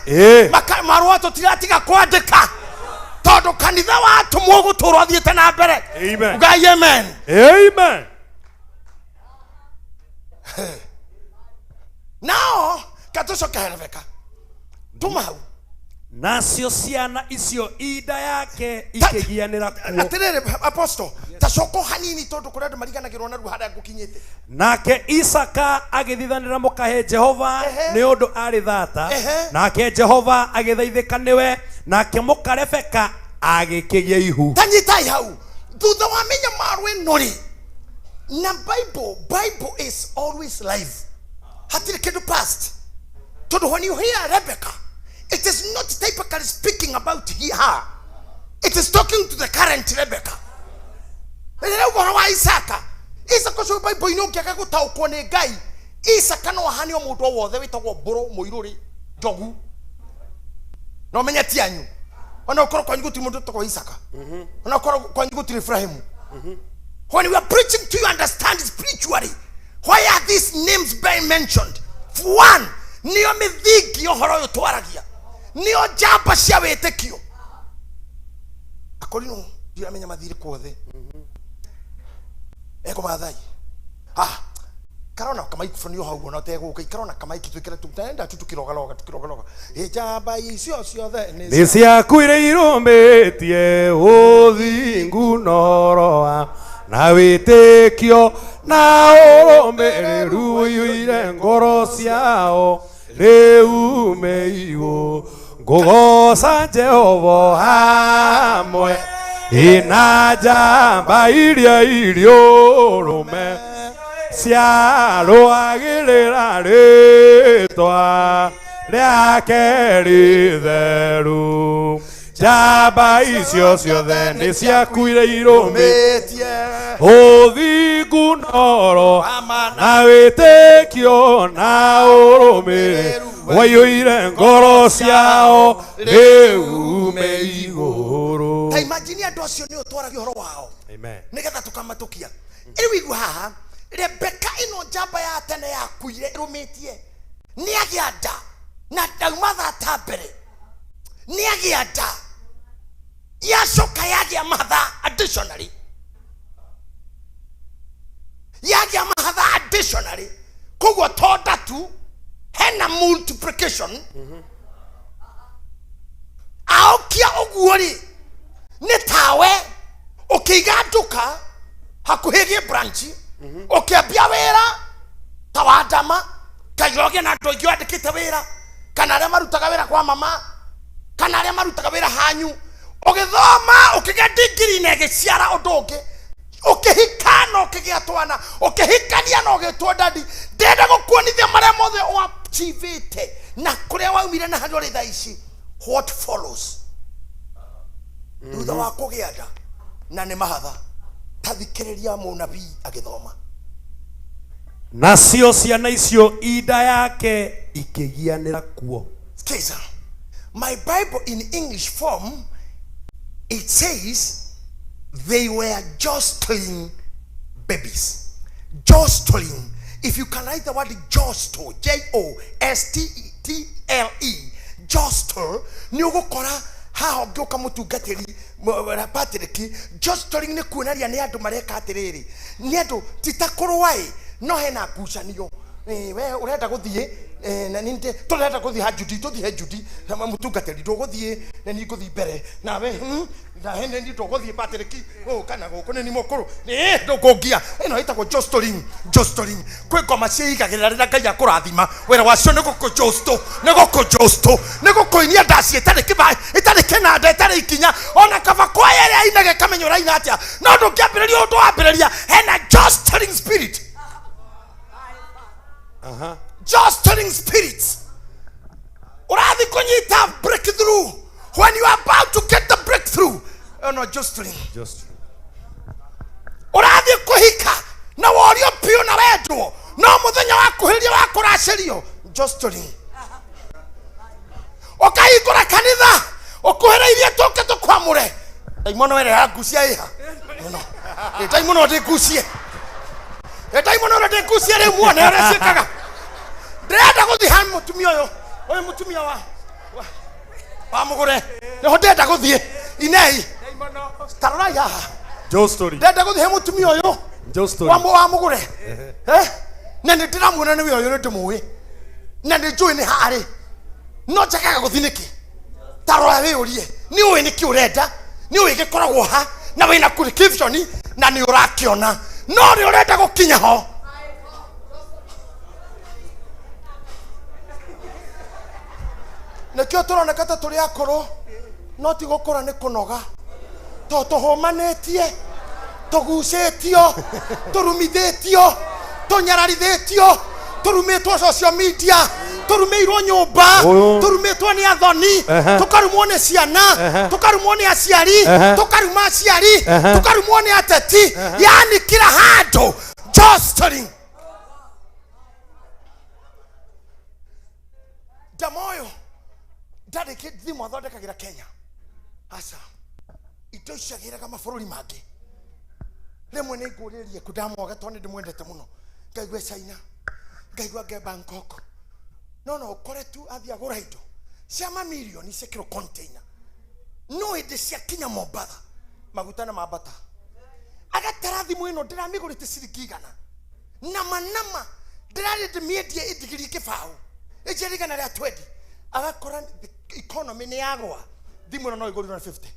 Marũa tũtiratiga kwandĩka tondũ kanitha wa atũmwo ũgũtũũra ũthiĩte na mbere.
Amen.
Ugai amen.
Amen.
Nao katũcoke Rebeka tuma hau.
Nacio ciana icio inda yake ikĩgianĩra kuo.
Atĩrĩrĩ apostle, ta coka hanini tondũ kũrĩ andũ mariganagĩrwo narua harĩa ngũkinyĩte.
Nake Isaka agĩthithanĩra mũkahe Jehova nĩ ũndũ arĩ thata. Nake Jehova agĩthaithĩka nĩwe, nake mũka Rebeka agĩkĩgĩa ihu.
Ta nyitai hau thutha wa mĩnyamaro ĩno rĩ, na Bible is always live, hatirĩ kĩndũ past. Tondũ when you hear Rebecca, it is not typically speaking about her, it is talking to the current Rebecca. Rĩrĩa ũhoro wa Isaka, Isaka ũcio Bible-inĩ ũngĩaga gũtaũkwo nĩ Ngai, Isaka no ahane o mũndũ o wothe wĩtagwo mbũrũ, mũirũrĩ, njogu. No menye ti anyu. Ona ũkorwo kwanyu gũtirĩ mũndũ wĩtagwo Isaka. Ona ũkorwo kwanyu gũtirĩ Ibrahimu. When we are preaching to you, understand spiritually. Why are these names being mentioned? For one, nĩo mĩthingi ũhoro ũyũ twaragia, nĩo njamba cia wĩtĩkio. Akorino ndiramenya mathirĩ kuothe. Eko Maathai. Karona kamaikrophone yo hau ona ũtegũka, ikarona kamaiki twĩkĩre tu tenda tu tukirogaloga tukirogaloga. Njamba icio ciothe nĩ
Nĩ ciaku iria irũmĩtie ũthingu na ũhoro na wĩtĩkio na ũrũmĩrĩru ũiyũire ngoro ciao, rĩu me igũ ngũgoca Jehova hamwe ina njamba iria irĩ ũrũme ciarũagĩrĩra rĩtwa rĩake rĩtheru. Njamba icio ciothe nĩ ciaku iria irũmĩtie ũthingu na ũhoro na wĩtĩkio na ũrũmĩrĩru waiyũire ngoro ciao, rĩu me igũrũ.
Ta imagine andũ acio nĩo twaragia ũhoro wao.
Amen.
Nĩgetha tũkamatũkia. Rĩu igua haha, Rebeka ĩno njamba ya tene yakuire ĩrũmĩtie, nĩagĩa nda na ndauma thata mbere, nĩagĩa nda yacoka yagĩa matha additionally, yagĩa matha additionally, koguo to ndatu hena multiplication. Aokia ũguo rĩ, nĩ tawe ũkĩiga nduka hakuhĩ gĩ branch, ũkĩambia wĩra ta wa ndama, kaira ũgĩe na andũ aingĩ wandĩkĩte wĩra, kana arĩa marutaga wĩra kwa mama, kana arĩa marutaga wĩra hanyu, ũgĩthoma ũkĩgĩa degree na ĩgĩciara ũndũ ũngĩ, ũkĩhika na ũkĩgĩa twana, ũkĩhikania na ũgĩtwo dadi. Ndĩrenda gũkuonithia marĩa mothe ũachievĩte na kũrĩa waumire na harĩa ũrĩ thaa ici. What follows thutha wa kũgĩa nda na nĩ mahatha? Ta thikĩrĩria mũnabii agĩthoma.
Nacio ciana icio inda yake ikĩgianĩra kuo.
Sikiza, my Bible in English form, it says they were jostling babies. Jostling. If you can write the word jostle, J-O-S-T-L-E, jostle, nĩ ũgũkora haha ũngĩũka mũtungatĩri Patrick, jostling nĩ kuonaria nĩ andũ mareka atĩrĩrĩ, nĩ andũ ti ta kũrũa ĩ, no hena ngucanio. We ũrenda gũthiĩ, Na nĩ tũrenda gũthiĩ ha Judy, tũthiĩ he Judy na mũtungatĩri ndũgũthiĩ na niĩ ngũthiĩ mbere nawe, nawe nĩ niĩ ndũgũthiĩ Patrick gũka na gũkũ nĩ niĩ mũkũrũ nĩ ndũkũngia. Ĩno ĩtagwo jostling. Jostling, kwĩ ngoma ciĩigagĩrĩra rĩrĩa Ngai akũrathima. Wĩra wacio nĩ gũkũjosto, nĩ gũkũjosto, nĩ gũkũinia ndaci ĩtarĩ kĩba, ĩtarĩ kĩnanda, ĩtarĩ ikinya. Ona kaba kwaya ĩrĩa inage kamenya ũraina atĩa, no ndũngĩambĩrĩria ũndũ wambĩrĩria hena jostling spirit. Jostling spirits. Ũrathiĩ kũnyita breakthrough, when you are about to get the breakthrough, no jostling.
Just
Ũrathiĩ kũhika na worio biũ na wendwo, no mũthenya wa kuhĩrĩria wa kũracĩrio, jostling. Ũkahingũra kanitha ũkuhĩrĩirie tũke tũkwamũre, ndaimono ĩrĩa yangucia ĩha ĩno. Ĩ, ndaimono ndĩngucie. Ĩ, ndaimono ĩrĩa ndĩngucie rĩu, muone ũrĩa ciĩkaga. Ndĩrenda gũthiĩ ha mũtumia ũyũ, ũyũ mũtumia wa mũgũre, nĩho ndĩrenda gũthiĩ. Inei tarorai haha.
Joe story.
Ndĩrenda gũthiĩ he mũtumia ũyũ
Joe story.
wa mũgũre. Eh? Na nĩ ndĩramuona nĩwe ũyũ, nĩ ndĩmũĩ na nĩ njũĩ nĩ harĩ, no njagaga gũthiĩ nĩkĩ? Tarora wĩyũrie, nĩ ũĩ nĩkĩ ũrenda, nĩ ũĩ gĩkoragwo ha na wĩna conviction na nĩ ũrakĩona, no rĩ ũrenda gũkinya ho. Nĩkĩo tũroneka ta tũrĩ akũrũ, no ti gũkũra, nĩ kũnoga, to tũhũmanĩtie, tũgucĩtio, tũrumithĩtio, tũnyararithĩtio, tũrumĩtwo social media, tũrumĩirwo nyũmba, tũrumĩtwo nĩ athoni, tũkarumwo nĩ ciana, tũkarumwo nĩ aciari, tũkaruma aciari, tũkarumwo nĩ ateti, yani kila handũ jostling. Ndamoyo ndarĩ thimũ athondekagĩra Kenya, aca, indo icio agĩraga mabũrũri mangĩ. Rĩmwe nĩ ngũrĩrie kũ ndamwaga tondũ nĩ ndĩmwendete mũno, ngaigua China, ngaigua nge Bangkok, no ũkore tu athiĩ agũra indo cia mamirioni ciĩkĩrwo container, no ĩndĩ ciakinya Mombatha maguta na mambata, agatara thimũ ĩno ndĩramĩgũrĩte ciringi 100 nama nama, ndĩrarĩ ndĩmĩendie ĩndigirie kĩbaũ ĩnjĩre 120, agakora economy nĩ yagwa, thimũ ĩno no ĩgũrirwo na 50,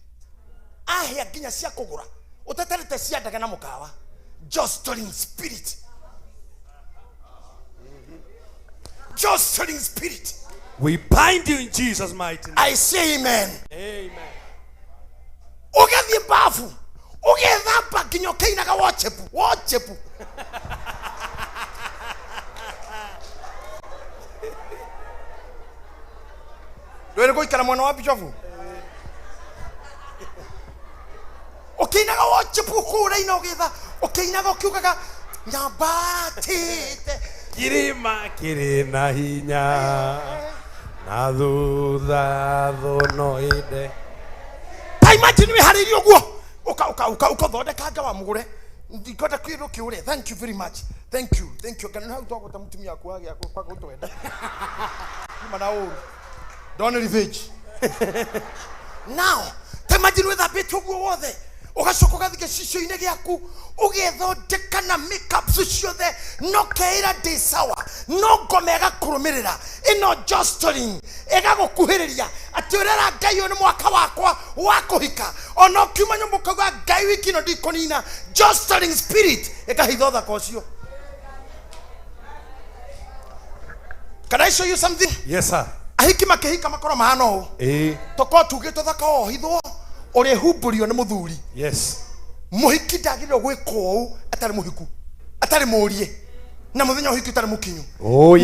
ahĩa nginya cia kũgũra ũteterete cia ndege na mũkawa. Jostling spirit, jostling spirit.
We bind you in Jesus' mighty name.
I say amen.
Amen.
Ũgathiĩ bafu ũgethamba nginya ũkĩinaga worship, worship. Ndwĩrĩ gũikara mwena wa bishofu ũkĩinaga worship kũu ũraina ũgĩtha ũkĩinaga ũkiugaga nyambatĩte
Kirima kiri na hinya na thutha thuno inde.
Ta imagine wĩharĩirie ũguo ũka ũka ũka ũkathondeka wa mũgũre, ndikwenda kwĩrwo kĩũre. Thank you very much, thank you, thank you. Kana hau twagũta mũtumia waku wagĩa kwaga gũtwenda kuma na ũru. Don't revenge now. Ta imagine wĩthambĩte ũguo wothe, ũgacoka ũgathiĩ gĩcicio-inĩ gĩaku, ũgethondeka na makeups ciothe, no keĩra ndĩ sawa, no ngoma ĩgakũrũmĩrĩra ĩno jostling, ĩgagũkuhĩrĩria atĩ ũrera Ngai ũyũ nĩ mwaka wakwa wa kũhika, ona ũkiuma nyũmba ũkauga Ngai wiki ĩno ndikũnina, jostling spirit ĩkahitha ũthaka ũcio. Can I show you something?
Yes, sir.
Ahiki makĩhika makorwo mahana ũũ. Tokorwo tugĩte ũthaka wohithwo ũrĩhumbũrio nĩ mũthuri. Mũhiki ndagĩrĩirwo gwĩkwo ũũ atarĩ mũhiku, atarĩ mũrie, na mũthenya ũhiki ũtarĩ mũkinyu.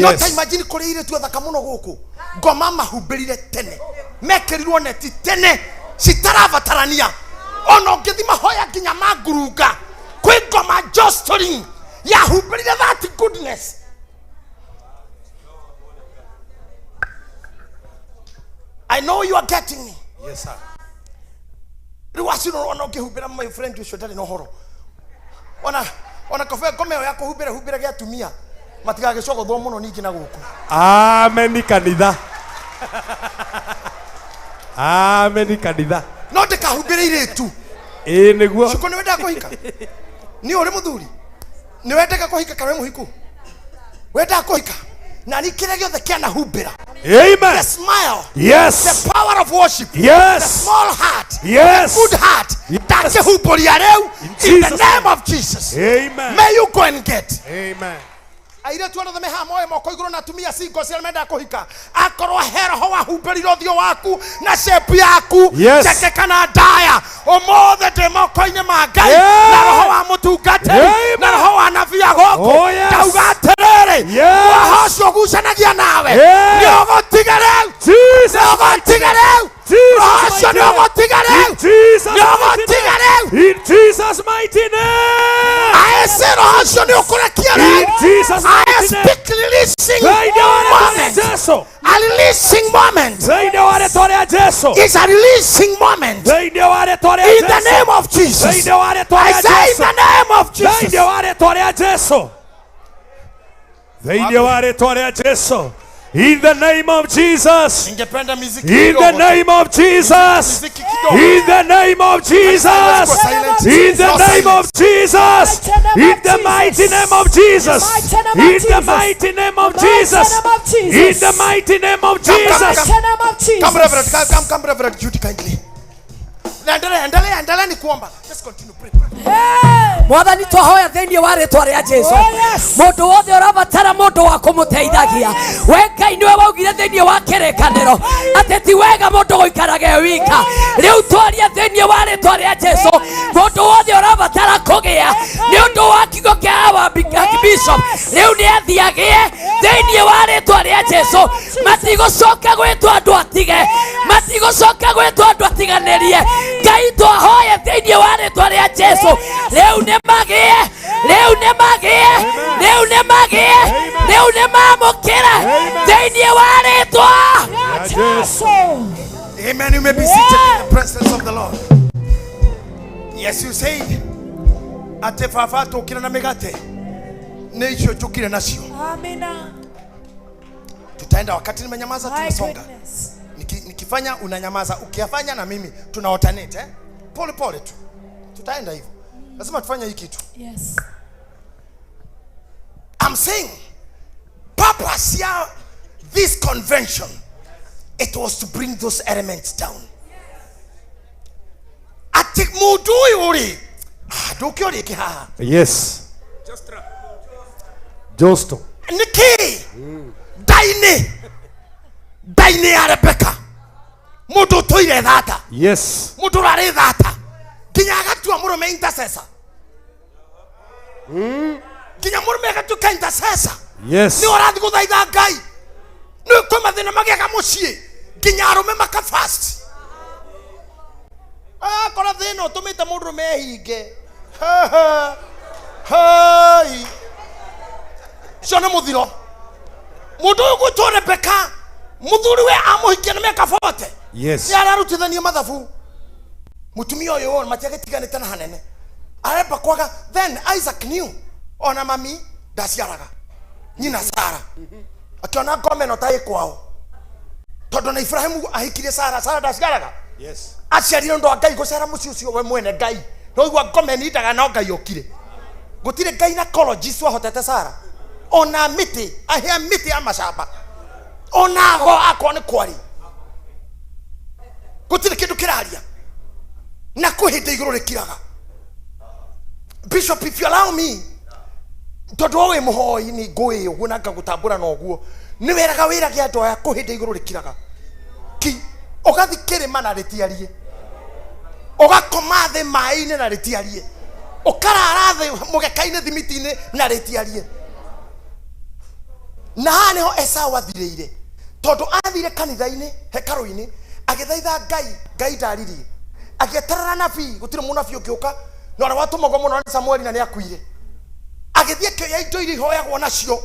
No ta imagine kũrĩ airĩtu athaka mũno gũkũ, ngoma mahumbĩrire tene, mekĩrirwo neti tene citarabatarania, ona ũngĩthi mahoya nginya ma ngurunga, kwĩ ngoma jostling yahumbĩrire that goodness. I know you are getting me.
Yes, sir.
Rĩu acio ona ũngĩhumbĩra, my friend, ũcio ndarĩ na ũhoro ona kobe ngoma ĩyo ya kũhumbĩra humbĩra gĩa atumia matigagĩcogothwo mũno ningĩ na gũkũ.
Amen kanitha. Amen kanitha.
No ndĩkahumbĩre irĩtu.
Ĩĩ nĩguo.
Cuko, nĩ wendaga kũhika? Nĩ ũrĩ mũthuri? Nĩ wendaga kũhika kana wĩ mũhiku? Wendaga kũhika? Na nĩ kĩrĩa gĩothe kĩanahumbĩra.
Amen.
The smile.
Yes.
The power of worship.
Yes.
The small heart.
Yes.
The good heart.
Yes.
Ndakĩhumbũria rĩu.
In
In the
Jesus'
name of Jesus.
Amen.
May you go and get.
Amen.
Airĩtu arĩa othe me haha moe moko igũrũ na atumia single cia arĩa mendaga kũhika, akorwo he roho wahumbĩrire ũthiũ waku na shape yaku,
Yes.
njeke kana ndaya, ũmũthĩ ndĩ moko-inĩ ma Ngai,
Yeah.
na roho wa mũtungatĩri,
Amen.
na roho wa nabii agũkũ.
Oh, yes.
Ndauga atĩrĩrĩ,
Yes.
roho ũcio ũgucanagia nawe
Yeah.
nĩ ũgũtiga rĩu,
Jesus.
nĩ ũgũtiga rĩu,
Jesus
roho ũcio
mighty
nĩ
name.
ũgũtiga rĩu,
In Jesus
nĩ
mighty
ũgũtiga rĩu.
name. In Jesus mighty name.
I say roho ũcio nĩ ũkũrekia rĩu.
In Jesus
I
mighty name.
speak releasing
Thĩinĩ wa rĩtwa rĩa
moment.
Jesu.
A releasing moment.
Thĩinĩ wa rĩtwa rĩa Jesu.
It's a releasing moment.
Thĩinĩ wa rĩtwa rĩa
In the
Jesu.
name of Jesus.
Thĩinĩ wa rĩtwa
I
rĩa
say in
Jesu.
the name of Jesus.
Thĩinĩ wa rĩtwa rĩa Jesu. Thĩinĩ wa rĩtwa rĩa Jesu. In the name of Jesus.
Ningependa muziki
In the
kidogo.
name of Jesus.
Muziki kidogo.
In the name of Jesus.
Silence.
In the
No
name of Jesus. In the mighty name of Jesus. In the mighty name of Jesus. In the mighty name of Jesus.
Come, Reverend. Come, come, come, Reverend Judy, kindly. Endelea, endelea, endelea ni kuomba. Just continue. Pray, pray.
Mwathani twahoya thĩinĩ wa rĩtwa rĩa Jesu, mũndũ wothe ũrabatara mũndũ wa kũmũteithagia, we Ngai nĩwe waugire thĩinĩ wa kĩrĩkanĩro atĩ ti wega mũndũ gũikaraga e wika. Rĩu twaria thĩinĩ wa rĩtwa rĩa Jesu, mũndũ wothe ũrabatara kũgĩa nĩ ũndũ wa kiugo kĩa our Archbishop, rĩu nĩ athiagĩe thĩinĩ wa rĩtwa rĩa Jesu. Matigũcoka gwĩtwo andũ atige, matigũcoka gwĩtwo andũ atiganĩrie. Ngai twahoya thĩinĩ wa rĩtwa rĩa Jesu, rĩu nĩ magĩe, rĩu nĩ magĩe, rĩu nĩ magĩe, rĩu nĩ mamũkĩre thĩinĩ wa rĩtwa.
Amen. You may be seated in the presence of the Lord. Yes, you said, atĩ baba tũkire na mĩgate nĩ icio njũkire nacio.
Amina.
Tutaenda wakati nimenyamaza,
My
tunasonga.
goodness.
Nikifanya unanyamaza, ukiyafanya na mimi tuna alternate, eh? Pole pole tu. Tutaenda hivyo. Lazima tufanye hii kitu.
Yes.
I'm saying purpose ya this convention, it was to bring those elements down. Ati mũndũ ũyũ rĩ, ndũkĩũrie kĩ haha.
Yes. Josto.
Nĩkĩ? Ndainĩ. Ndainĩ ya Rebecca. Mũndũ ũtũire thata.
Yes.
Mũndũ ũrarĩ thata. Nginya agatua mũrũme intercessor. Nginya mũrũme agatuĩka intercessor.
Yes.
Nĩ ũrathiĩ gũthaitha Ngai. Nĩ kwĩ mathĩna magĩaga mũciĩ. Nginya arũme maka fast. Akora thĩna ũtũmĩte mũndũrũme ehinge. Hei. Ũcio nĩ mũthiro. Mũndũ ũyũ gwĩtwo Rebecca, mũthuri we amũhikia nĩ mĩaka 40.
Yes.
Nĩ ararutithania mathabu. Mũtumia ũyũ matiagĩtiganĩte na hanene. Aremba kwaga. Then Isaac knew ona mami ndaciaraga. Nyina Sara. Akiona ngome no ta ĩ kwao. Tondũ na Ibrahimu ahikirie Sara, Sara ndaciaraga.
Yes.
Aciarire ũndũ wa Ngai gũcera mũciĩ ũcio we mwene Ngai. No igua ngome nindaga no Ngai okire. Gũtirĩ gynecologist wahotete Sara. Ona mĩtĩ, ahĩa mĩtĩ ya macamba. Ona ago akorwo nĩ kwari. Gũtirĩ kĩndũ kĩraria. Na kwĩ hĩndĩ igũrũ rĩkiraga. Bishop, if you allow me, tondũ we wĩ mũhoi nĩ ngũĩ ũguo na ngagũtambũra na ũguo, nĩ weraga wĩrage andũ aya kwĩ hĩndĩ igũrũ rĩkiraga. Ki, ũgathiĩ kĩrĩma na rĩtiarie. Ũgakoma thĩ maĩ-inĩ na rĩtiarie. Ũkarara thĩ mũgeka-inĩ thimiti-inĩ na rĩtiarie. Na haha nĩho Esau athirĩire. Tondũ athire kanitha-inĩ, hekarũ-inĩ, agĩthaitha Ngai, Ngai ndaririe. Agĩeterera nabii, gũtirĩ mũnabii ũngĩũka, na ũrĩa watũmagwo mũno nĩ Samueli na nĩakuire. Agĩthiĩ akĩoya indo iria ihoyagwo nacio,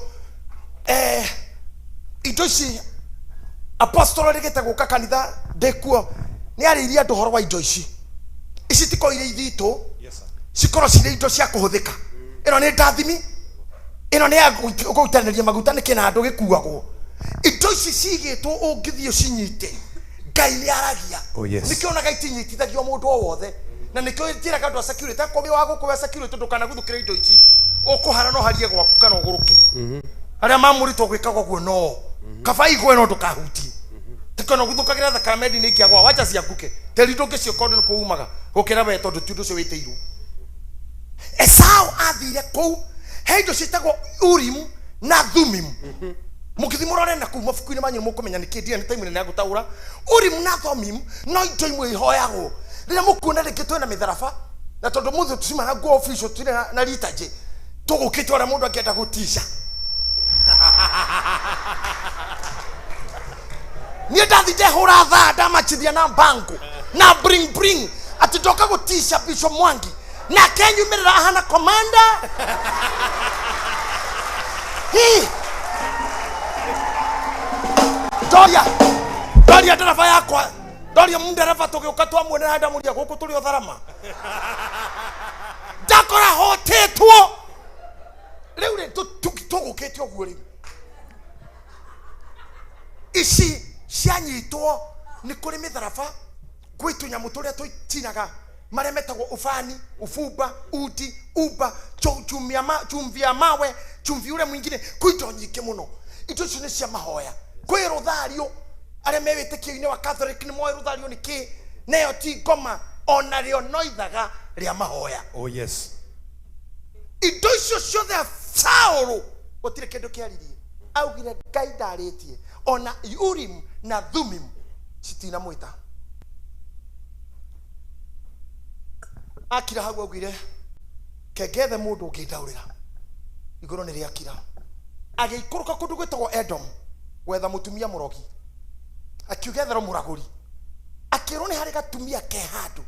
indo ici apostolo rĩgĩte gũka kanitha ndĩkuo, nĩarĩirie andũ ũhoro wa indo ici. Ici tikorwo irĩ ithitũ, cikorwo cirĩ indo cia kũhũthĩka. Ĩno nĩ ndathimi, ĩno nĩ ya gũitanĩria maguta nĩ kĩnandũ gĩkuagwo. Indo ici cigĩtwo ũngĩthiĩ ũcinyite, Ngai nĩ aragia.
Oh, yes.
Nĩkĩo onaga itinyitithagio mũndũ o wothe. Na nĩkĩo njĩraga andũ a security, akorwo wĩ wa gũkũ wa security ndũkanaguthũkĩre indo ici. Ũkũhara no harie gwaku kana ũgũrũke. Arĩa mamũrĩtwo gwĩkaga ũguo no kaba igwe no ndũkahutie. Tikona gũthũkagĩra thakame ndinĩ ingĩagwa wacha cianguke tĩri ndũngĩciũka ũndũ nĩ kũumaga gũkĩra we tondũ ti ũndũ ũcio wĩtĩirwo. Esau athire kũu he indo ciĩtagwo Urimu na Thumimu. Mũngĩthiĩ mũrore na kũu mabuku-inĩ manyu mũkũmenya nĩkĩ ndirĩ nĩ time nene ya gũtaũra. Urimu na Thumimu no indo imwe ihoyagwo rĩrĩa mũkuona rĩngĩ twĩna mĩtharaba, na tondũ mũthĩ tũcimana nguo official tũtirĩ na liturgy, tũgũkĩte ũrĩa mũndũ angĩenda gũtica. Niĩ ndathi ndehũra thaa ndamachithia na mbango na bring bring atĩ ndoka gũtica Bishop Mwangi nake nyumĩrĩra ahana komanda. Hii. Ndoria ndoria ndereba yakwa, ndoria mundereba tũgĩũka twamuonera ndamũria gũkũ tũrĩ o tharama ndakora hotĩtwo rĩu rĩ tũgũkĩte ũguo rĩu ici cianyitwo nĩ kũrĩ mĩtharaba kwĩ tũnyamũ tũrĩa tũtinaga marĩa metagwo ubani, ubumba, undi, uba, chumvi ya mawe, chumvi ule mwingine, kwĩ indo nyingĩ mũno. Indo icio nĩ cia mahoya. Kwĩ rũthario, arĩa me wĩtĩkio-inĩ wa Catholic nĩ moĩ rũthario nĩ kĩ, nayo ti ngoma, ona rĩo no ithaga rĩa mahoya.
Oh yes.
Indo icio ciothe Saũlũ gũtirĩ kĩndũ kĩaririe, augire Ngai ndarĩtie, ona Urim na Thummim citinamwĩta. Akira hau augire kengethe mũndũ ũngĩndaũrĩra, igũrũ nĩ rĩakira. Agĩikũrũka kũndũ gwĩtagwo Edom gwetha mũtumia mũrogi, akiuga etherwo mũragũri, akĩrwo nĩ harĩ gatumia ke handũ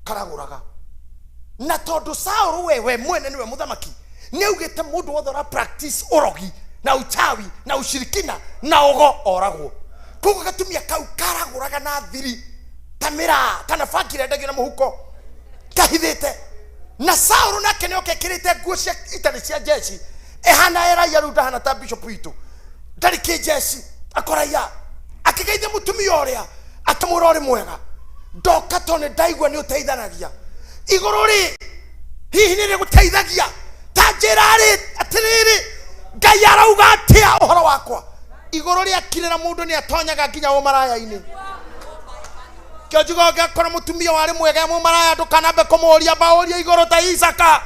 karagũraga. Na tondũ Saũlũ we mwene nĩwe mũthamaki, nĩ augĩte mũndũ wothe ũra practice ũrogi na uchawi na ushirikina na ũgo oragwo. Koguo gatumia kau karagũraga na thiri ta mĩraa kana bangi ĩrendagio na mũhuko kahithĩte. Na Saũlũ nake nĩ oke ekĩrĩte nguo cia itarĩ cia jeshi, ehana eraia rĩu ndahana ta bishop witũ, ndarĩ kĩjeshi, akoraia. Akĩgeithia mũtumia ũrĩa akĩmwĩra ũrĩ mwega, ndoka tondũ nĩ ndaigua nĩ ũteithanagia. Igũrũ rĩ hihi nĩ rĩgũteithagia? Ta njĩra rĩ atĩrĩrĩ, Ngai arauga atĩa ũhoro wakwa? Igũrũ rĩakirĩra mũndũ nĩ atonyaga nginya ũmaraya-inĩ. Kĩo njugaga ũngĩakora mũtumia warĩ mwega e mũmaraya, ndũkanambe kũmũũria mbaũria igũrũ ta Isaka.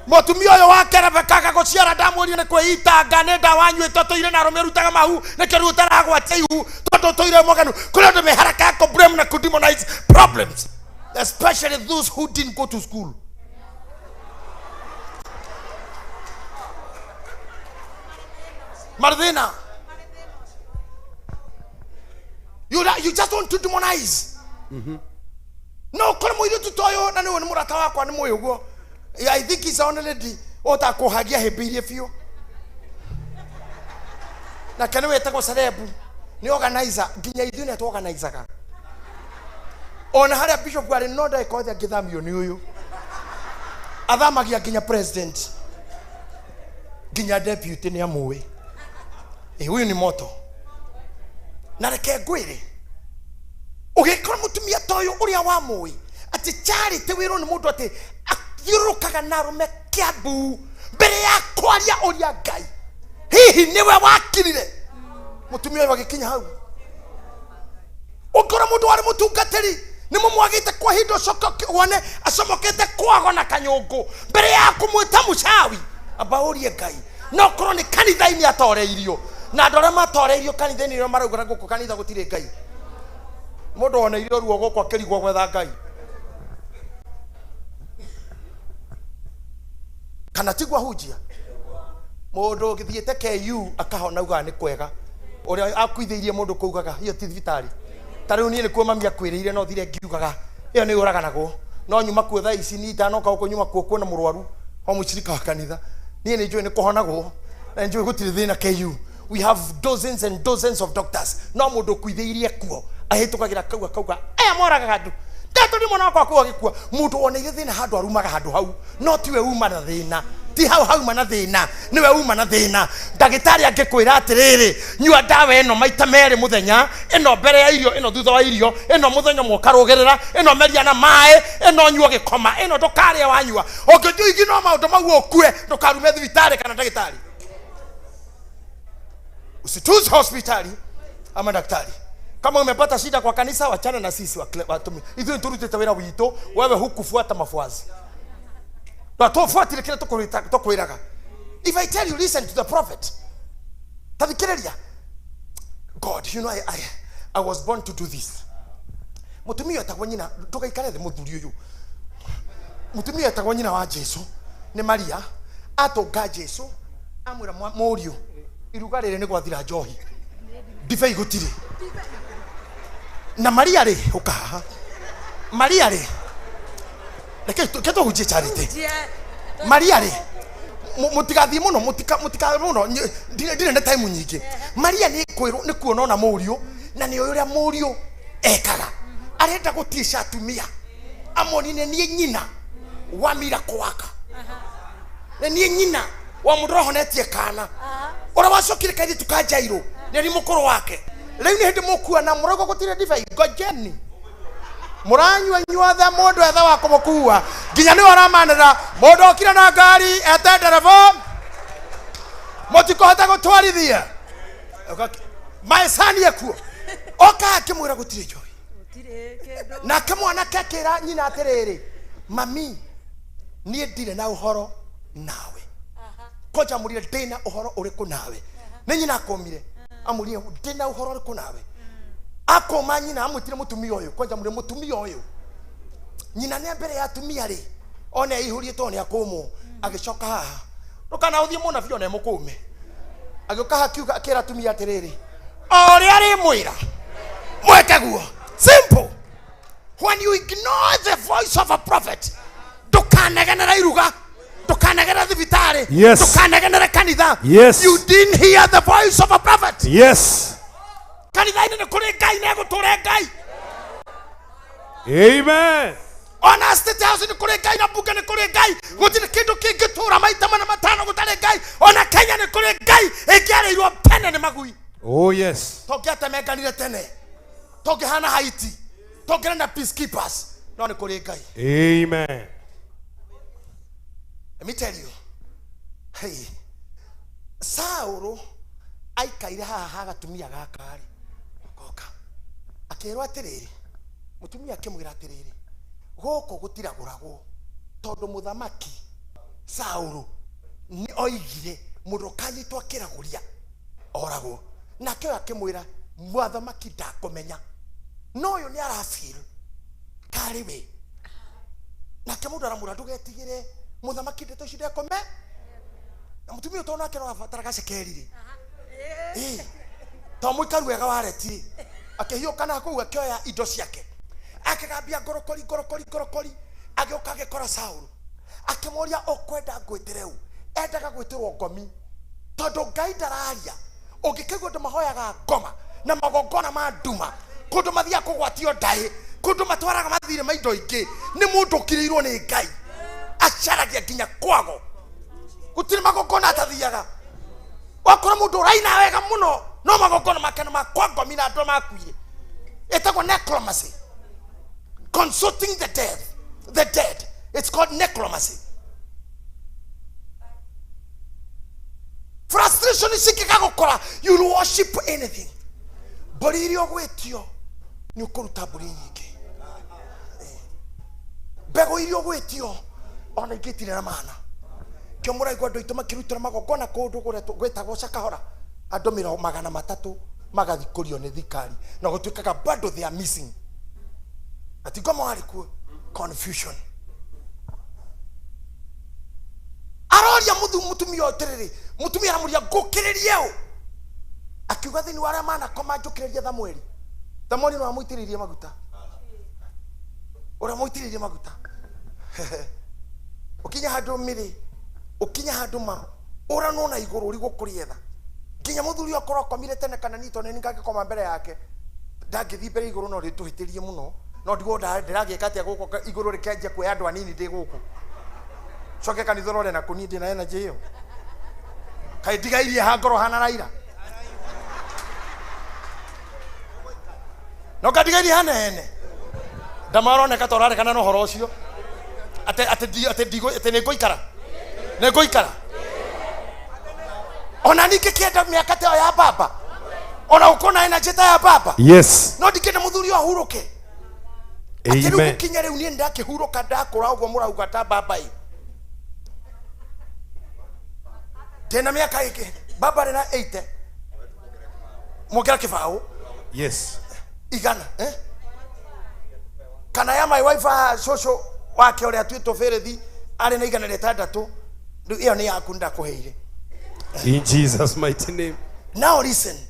Mũtumia ũyũ wake Rebeka agagũciara ndamũria nĩ kwĩitanga nĩ ndawa anyuĩte ũtũire na arũme ũrutaga mahu, nĩkĩo rĩu ũtaragwatia ihu tondũ ũtũire mwaganu. Kũrĩ andũ me haraka ya kũ-blame na kũ-demonize problems, especially those who didn't go to school. Marthina, you just want to demonize. No kore mũirĩtu ta ũyũ na nĩwe nĩ mũrata wakwa nĩ mũĩ ũguo. I think he's only lady ũtakũhagia hĩmbĩirie biũ. Nake nĩwe wĩtagwo Cerebu, nĩ organizer, nginya ithuĩ nĩ atũorganizaga. Ona harĩa bishop arĩ no ndagĩka othe angĩthamio nĩ ũyũ. Athamagia nginya president, nginya deputy nĩ amũĩ. Huyu ni moto. Na reke ngwĩre, ũgĩkora mũtumia ta ũyũ ũrĩa wamũĩ atĩ charity wĩrwo nĩ mũndũ atĩ athiũrũrũkaga na arũme Kiambu mbere ya kwaria ũrĩa Ngai hihi nĩwe wakirire mũtumia ũyũ agĩkinya hau. Ũngĩona mũndũ warĩ mũtungatĩri nĩ mũmwagĩte kwa ihinda, ũcoke wone acomokete kwago na kanyũngũ mbere ya kũmwĩta mũcawi, amba ũrie Ngai. No korwo nĩ kanitha-inĩ atoreirio, na andũ arĩa matoreirio kanitha-inĩ nĩo marauga na gũkũ kanitha gũtirĩ Ngai. Mũndũ woneire ruo gũkũ akĩrigwo gwetha Ngai. Kana tiguo ahunjia? Mũndũ ũgĩthiĩte KU akahona augaga nĩ kwega, ũrĩa akuithĩirie mũndũ kũugaga hiyo ti thibitarĩ. Ta rĩu niĩ nĩkuo mami akwĩrĩire no thire ngiugaga ĩyo nĩ yũraganagwo, no nyuma kuo thaa ici niĩ ndanoka gũkũ nyuma kuo kuona mũrwaru o mũcirika wa kanitha, niĩ nĩ njũĩ nĩ kũhonagwo na nĩ njũĩ gũtirĩ thĩna KU. We have dozens and dozens of doctors, no mũndũ ũkuithĩirie kuo ahĩtũkagĩra kau akauga aya moragaga andũ. Ndatũri mwana wakwa kũu agĩkua, mũndũ woneire thĩna handũ arumaga handũ hau, no tiwe uma na thĩna, ti hau hauma na thĩna, niwe uma na thĩna. Ndagĩtarĩ angĩkwĩra atĩrĩrĩ, nyua ndawa ĩno maita merĩ mũthenya, ĩno mbere ya irio, ĩno thutha wa irio, ĩno mũthenya ũmwe ũkarũgĩrĩra, ĩno meria na maĩ, ĩno nyua ũgĩkoma, ĩno ndũkarĩe wanyua. Ũngĩthiĩ ũigino maũndũ mau ũkue, ndũkarume thibitarĩ kana ndagĩtarĩ. Usituzi hospitali ama daktari. Kama umepata shida kwa kanisa, wachana na sisi watumi. Ithuĩ turutĩte wĩra witũ, wewe hukufuata mafuazi. Na tufuatire kĩrĩa tũkwĩraga. If I tell you listen to the prophet. Tathikĩrĩria. God, you know I was born to do this. Mũtumia etagwo nyina, ndũgaikare thĩ mũthuri ũyũ. Mũtumia etagwo nyina wa Jesu nĩ Maria, atũnga Jesu amwĩra mũriũ iruga rĩrĩ nĩ gwathira njohi, ndibei gũtirĩ. Na Maria rĩ, ũka haha. Maria rĩ, reke tũhunjie charity. Maria rĩ, mũtigathiĩ mũno, mũtika mũno, ndirĩ na time nyingĩ. Maria nĩ kwĩrwo nĩ kuona ona mũriũ, na nĩ ũĩ ũrĩa mũriũ ekaga. Arenda gũticia atumia amonine niĩ nyina wa miracle worker. Nĩ niĩ nyina wa mũndũ ũrahonetie kana. Ũrĩa wacokire kairĩtu ka Jairũ, nĩ arĩ mũkũrũ wake. Rĩu nĩ hĩndĩ mũkuona mũrauga gũtirĩ ndibei, ngojeni. Mũranyua inyuothe mũndũ ethe wa kũmũkua. Nginya nĩwe ũramanĩra, mũndũ okire na ngari ete ndereba, mũtikũhota gũtwarithia. Maecani ekuo. Oka akĩmwĩra gũtirĩ njohi. Nake mwanake akĩra nyina atĩrĩrĩ, mami, niĩ ndirĩ na ũhoro nawe. Koja amũrire ndĩna ũhoro ũrĩkũ nawe. Nĩ nyina akũmire. Amũrire ndĩna ũhoro ũrĩkũ nawe. Akũma nyina amwĩtire mũtumia ũyũ. Kwanja amũrire mũtumia ũyũ. Nyina nĩ mbere ya atumia rĩ, one aihũrie tondũ nĩ akũmwo. Agĩcoka haha. Ndũkana ũthiĩ mũnabii one mũkũme. Agĩũka haha akiuga akĩra atumia atĩrĩrĩ, o ũrĩa arĩmwĩra mwĩke guo. Simple. When you ignore the voice of a prophet, ndũkanegenere iruga, ndũkanegenere thibitarĩ,
Yes.
ndũkanegenere kanitha.
Yes.
You didn't hear the voice of a prophet.
Yes.
Kanitha-inĩ nĩ kũrĩ Ngai na egũtũre Ngai.
Amen.
Ona State House nĩ kũrĩ Ngai na bunge nĩ kũrĩ Ngai. Gũtirĩ kĩndũ kĩngĩtũra maita mana matano gũtarĩ Ngai. Ona Kenya nĩ kũrĩ Ngai ĩngĩarĩirwo tene nĩ magui.
Oh yes.
Tũngĩatemenganire tene, tũngĩhana Haiti, tũngĩrĩ na peacekeepers, no nĩ kũrĩ Ngai.
Amen.
Let me tell you. Hey, Saũlũ aikaire haha ha gatumia gaka rĩ, goka. Akĩrwo atĩrĩrĩ, mũtumia akĩmwĩra atĩrĩrĩ, gũkũ gũtiragũragwo tondũ mũthamaki Saũlũ nĩ oigire mũndũ ũkanyitwo akĩragũria oragwo. Nake ũyũ akĩmwĩra mũthamaki ndakũmenya, no ũyũ nĩ arafeel karĩ we. Nake mũndũ aramwĩra ndũgetigĩre, mũthamaki ndeto ici ndekũme. Na mũtumia ũyũ tondũ nake no abataraga cekeri rĩ, to mũikaru wega wa reti rĩ, akĩhiũka na kũu akĩoya indo ciake, akĩgambia ngorokori ngorokori ngorokori, agĩũka agĩkora Saũlũ, akĩmũria ũkwenda ngwĩtĩre ũ? Endaga gwĩtĩrwo ngomi, tondũ Ngai ndararia. Ũngĩkĩigua andũ mahoyaga ngoma na magongona ma nduma, kũndũ mathiaga kũgwatio ndaĩ, kũndũ matwaraga mathirĩ ma indo ingĩ, nĩ mũndũ ũkirĩirwo nĩ Ngai, acaragia nginya kwago, gũtirĩ magongona atathiaga. Wakora mũndũ ũraina wega mũno, no magongona make nĩ ma kwa ngomi na andũ makuire. Ĩtagwo necromancy, consulting the dead, the dead. It's called necromancy. Frustration cingĩgagũkora, you'll worship anything. Mbũri iria ũgwĩtio nĩ ũkũruta mbũri nyingĩ. Mbegũ iria ũgwĩtio ona ingĩ itirĩ na maana. Kĩo mũraigua andũ aitũ makĩrutĩra magongona kũndũ kũrĩa gwĩtagwo Shakahola, andũ 300 magathikũrio nĩ thirikari, na gũtuĩkaga bado they are missing. Ati ngoma warĩ kuo, confusion. Aroria mũtumia ũyũ atĩrĩrĩ, mũtumia aramũria ngũkĩrĩrie ũ? Akiuga thĩinĩ wa arĩa manakoma njũkĩrĩrie Thamueli. Thamueli nĩ wamũitĩrĩirie maguta. Ũrĩa mũitĩrĩirie maguta. Ũkinya handũ mĩrĩ, ũkinya handũ ma, ũranwo na igũrũ ũrigwo kũrĩetha. Nginya mũthuri akorwo akomire tene kana niĩ tondũ nĩ ngangĩkoma mbere yake, ndangĩthiĩ mbere igũrũ no rĩtũhĩtĩrie mũno. No ndigwo ndĩragĩka atĩa gũkũ igũrũ rĩkĩanjia kuoya andũ anini ndĩ gũkũ. Coke kanitha ũrore na kũniĩ ndĩna energy ĩyo. Kaĩ ndigairie ha ngoro hana Raila. No kandigairie hanene. Ndamaroneka ta ũrarekana na ũhoro ũcio. Atĩ, atĩ ndi, atĩ ndigũ, atĩ nĩ ngũikara. Nĩ ngũikara. Ona ningĩ kĩenda mĩaka ta ĩyo ya baba. Ona gũkorwo na energy ta ya baba.
Yes.
No ndingĩenda mũthuri ũyũ ahurũke. Atĩ rĩu
Amen.
gũkinya rĩu niĩ ndakĩhurũka ndakũra ũguo mũrauga ta baba ĩ. Ndĩna mĩaka ĩngĩ baba arĩ na 80. Mwongera kĩbaũ
Yes.
igana eh? Kana ya my wife cũcũ wake ũrĩa atuĩtwo bĩrĩthi arĩ na 600 rĩu ĩyo nĩ yaku ndakũheire.
In Jesus mighty name.
Now listen,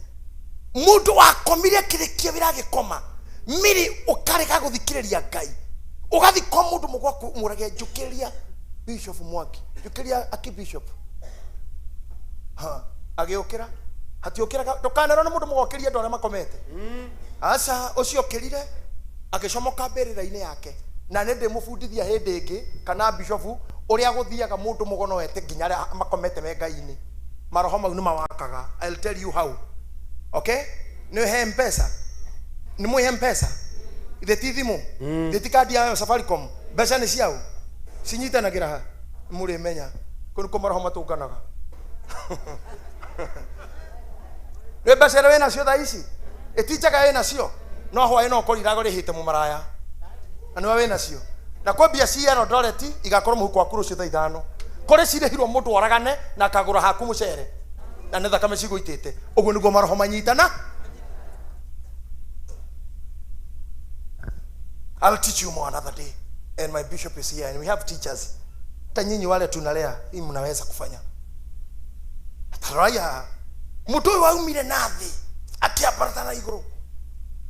mũndũ wakomire akĩrĩkia wĩra agĩkoma mĩrĩ ũkarega gũthikĩrĩria Ngai ũgathiĩ kwa mũndũ mũgwaku mũrage njũkĩrĩria Bishop Mwangi njũkĩrĩria aki Bishop ha agĩũkĩra hatiũkĩraga ndũkanerwo nĩ mũndũ mũgokĩria andũ arĩa makomete. Aca ũcio ũkĩrire agĩcomoka mbĩrĩra-inĩ yake na nĩ ndĩmũbundithia hĩndĩ ĩngĩ kana bishofu ũrĩa gũthiaga mũndũ mũgonoete nginya arĩa makomete me Ngai-inĩ maroho mau nĩ mawakaga. I'll tell you how. Okay, nĩ he mpesa nĩ mwĩ mpesa ithe ti thimũ ithe ti kandi ya Safaricom mbeca nĩ ciao cinyitanagĩra ha mũrĩmenya kũu nĩkuo maroho matũnganaga. Nĩ mbeca iria wĩnacio thaa ici ĩti njega wĩnacio no hwaĩ no ũkorwo iragũrĩhĩte mũmaraya na nĩwe wĩnacio na kwĩ mbia cia Eldoret igakorwo mũhuko waku rũciũ thaa 5 kũrĩ cirĩhirwo mũndũ oragane na akagũra haku mũcere na nĩ thakame cigũitĩte ũguo nĩguo maroho manyitana. I'll teach you more another day and my bishop is here and we have teachers. Hata nyinyi wale tunalea hii mnaweza kufanya. Taraya mũndũ ũyũ waumire na thĩ akĩambarata na igũrũ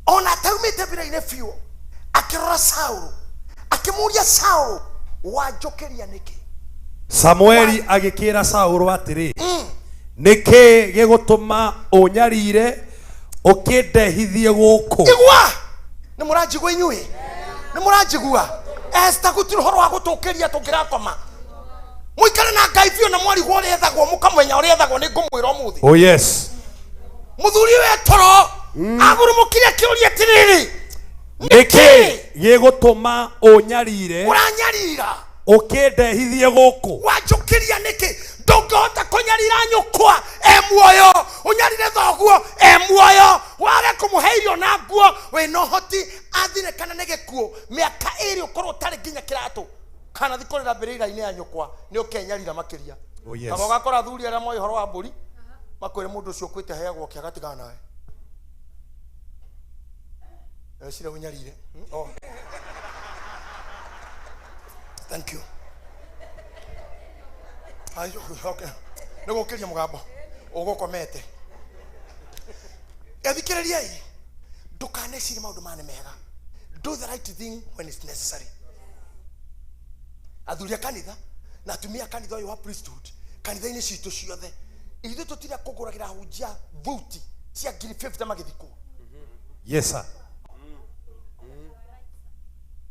ona ataumĩte mbĩrĩra-inĩ biũ akĩrora Saũlũ akĩmũria Saũlũ wanjũkĩria nĩkĩ?
Samueli agĩkĩra Saũlũ atĩrĩ, nĩkĩ gĩgũtũma ũnyarire ũkĩndehithie gũkũ?
Igua nĩ mũranjigua inyuĩ nĩ mũranjigua Esther gũtirĩ ũhoro wa gũtũkĩria tũngĩrakoma mũikare na Ngai biũ na mwarigwo ũrĩa ethagwo mũkamenya ũrĩa ethagwo nĩ ngũmwĩra ũmũthĩ.
Oh yes.
Mũthuri ũyũ toro agurumũkire akĩũria atĩrĩrĩ,
Nĩkĩ gĩgũtũma ũnyarire
ũranyarira
ũkĩndehithie gũkũ?
Wanjũkĩria nĩkĩ? Ndũngĩhota kũnyarira nyũkwa e muoyo ũnyarire thoguo e muoyo wage kũmũhe irio na nguo wĩna ũhoti athire kana nĩ gĩkuũ mĩaka ĩrĩ ũkorwo ũtarĩ nginya kĩratũ kana thiĩ kũrĩra mbĩrĩra-inĩ ya nyũkwa nĩ ũkenyarira makĩria.
Oh yes.
Kaba ũgakora athuri arĩa moĩ ũhoro wa mbũri makwĩre mũndũ ũcio ũkuĩte aheagwo kĩa gatigana nawe ecira ũnyarire. Oh. Thank you. Okay. Nĩ gũkĩria mũgambo ũgũkomete ethikĩrĩriai ndũkanecirie maũndũ maya nĩ mega. Do the right thing when it's necessary. Athuri a kanitha na atumia a kanitha ũyũ wa priesthood kanitha-inĩ citũ ciothe ithuĩ tũtirĩ kũgũragĩra ahunjia thuti cia 50,000 magĩthikwo.
Yes sir.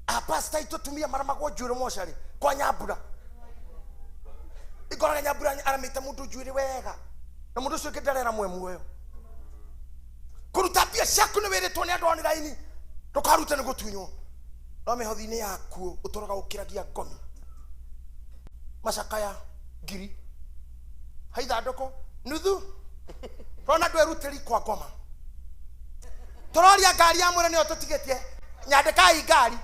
Apasta itũ tumia maramagwo njuĩrĩ mocarĩ kwa Nyambura ikoraga Nyambura aramĩte mũndũ njuĩrĩ wega na mũndũ ũcio ũngĩ ndarera mwe muoyo kũruta mbia ciaku nĩ wĩrĩtwo nĩ andũ online ndũkarute nĩ gũtunywo no mĩhothi-inĩ yaku ũtũraga ũkĩragia ngomi macakaya ngiri haithandũkũ nuthu rona andũ erutĩri kwa ngoma tũroria ngari ya mwĩrĩ nĩyo tũtigĩtie nyandĩkai ngari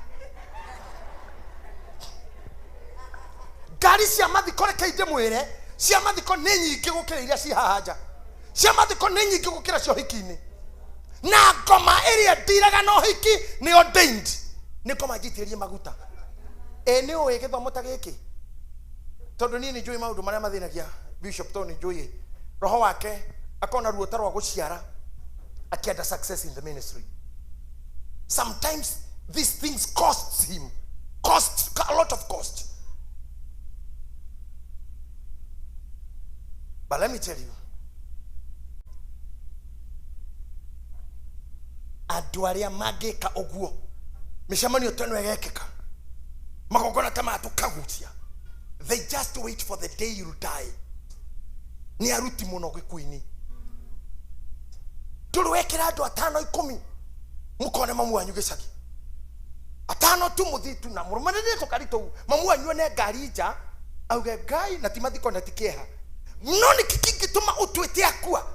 ngari cia mathiko reke ndĩmwĩre cia mathiko nĩ nyingĩ gũkĩra iria ci haha nja cia mathiko nĩ nyingĩ gũkĩra cia ũhiki-inĩ na ngoma ĩrĩa ndiraga na ũhiki nĩ ordained nĩ ngoma njitĩrĩrie maguta ĩ nĩ ũĩ gĩthomo ta gĩkĩ tondũ niĩ nĩ njũĩ maũndũ marĩa mathĩnagia bishop tondũ nĩ njũĩ roho wake akona ruo ta rwa gũciara akĩenda success in the ministry. Sometimes these things costs him, cost a lot of cost. But let me tell you, andũ arĩa mangĩka ũguo mĩcemanio ta ĩno ĩgekĩka magongona ta maya tũkagucia, they just wait for the day you'll die. Nĩ aruti mũno gĩkuũ-inĩ ndũrĩ wekĩra andũ 5 10 mũkone mamu wanyu gĩcagi 5 tu mũthiĩ tu na mũrũmanĩrĩrie tũkari tũu mamu wanyu one ngari nja auge Ngai na ti mathiko na ti kĩeha no nĩkĩ kĩngĩtũma ũtuĩte akua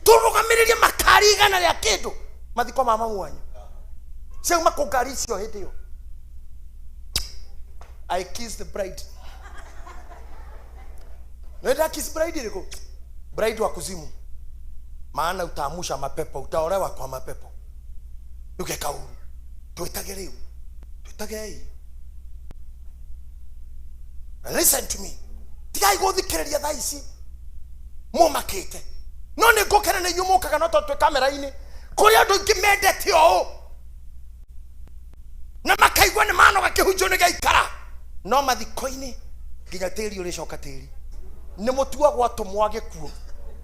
Tũrũgamĩrĩrie makari igana rĩa kĩndũ mathiko ma mamu wanyu. Ciauma kũ ngari icio hĩndĩ ĩyo? I kiss the bride. Nenda kiss bride ĩrĩkũ? Bride wa kuzimu. Maana utaamusha mapepo, utaolewa kwa mapepo. Ndũgeka ũru. Twĩtage rĩu. Twĩtagei. Listen to me. Tigai gũthikĩrĩria thaa ici mũmakĩte. No nĩ ngũkena nĩ inyuĩ mũkaga no tondũ twĩ kamera-inĩ. Kũrĩ andũ aingĩ mendete ũũ na makaigua nĩ manoga kĩhunjio nĩ gĩaikara no mathiko-inĩ nginya tĩri ũrĩcoka tĩri nĩ mũtuagwo atũmwo a gĩkuũ.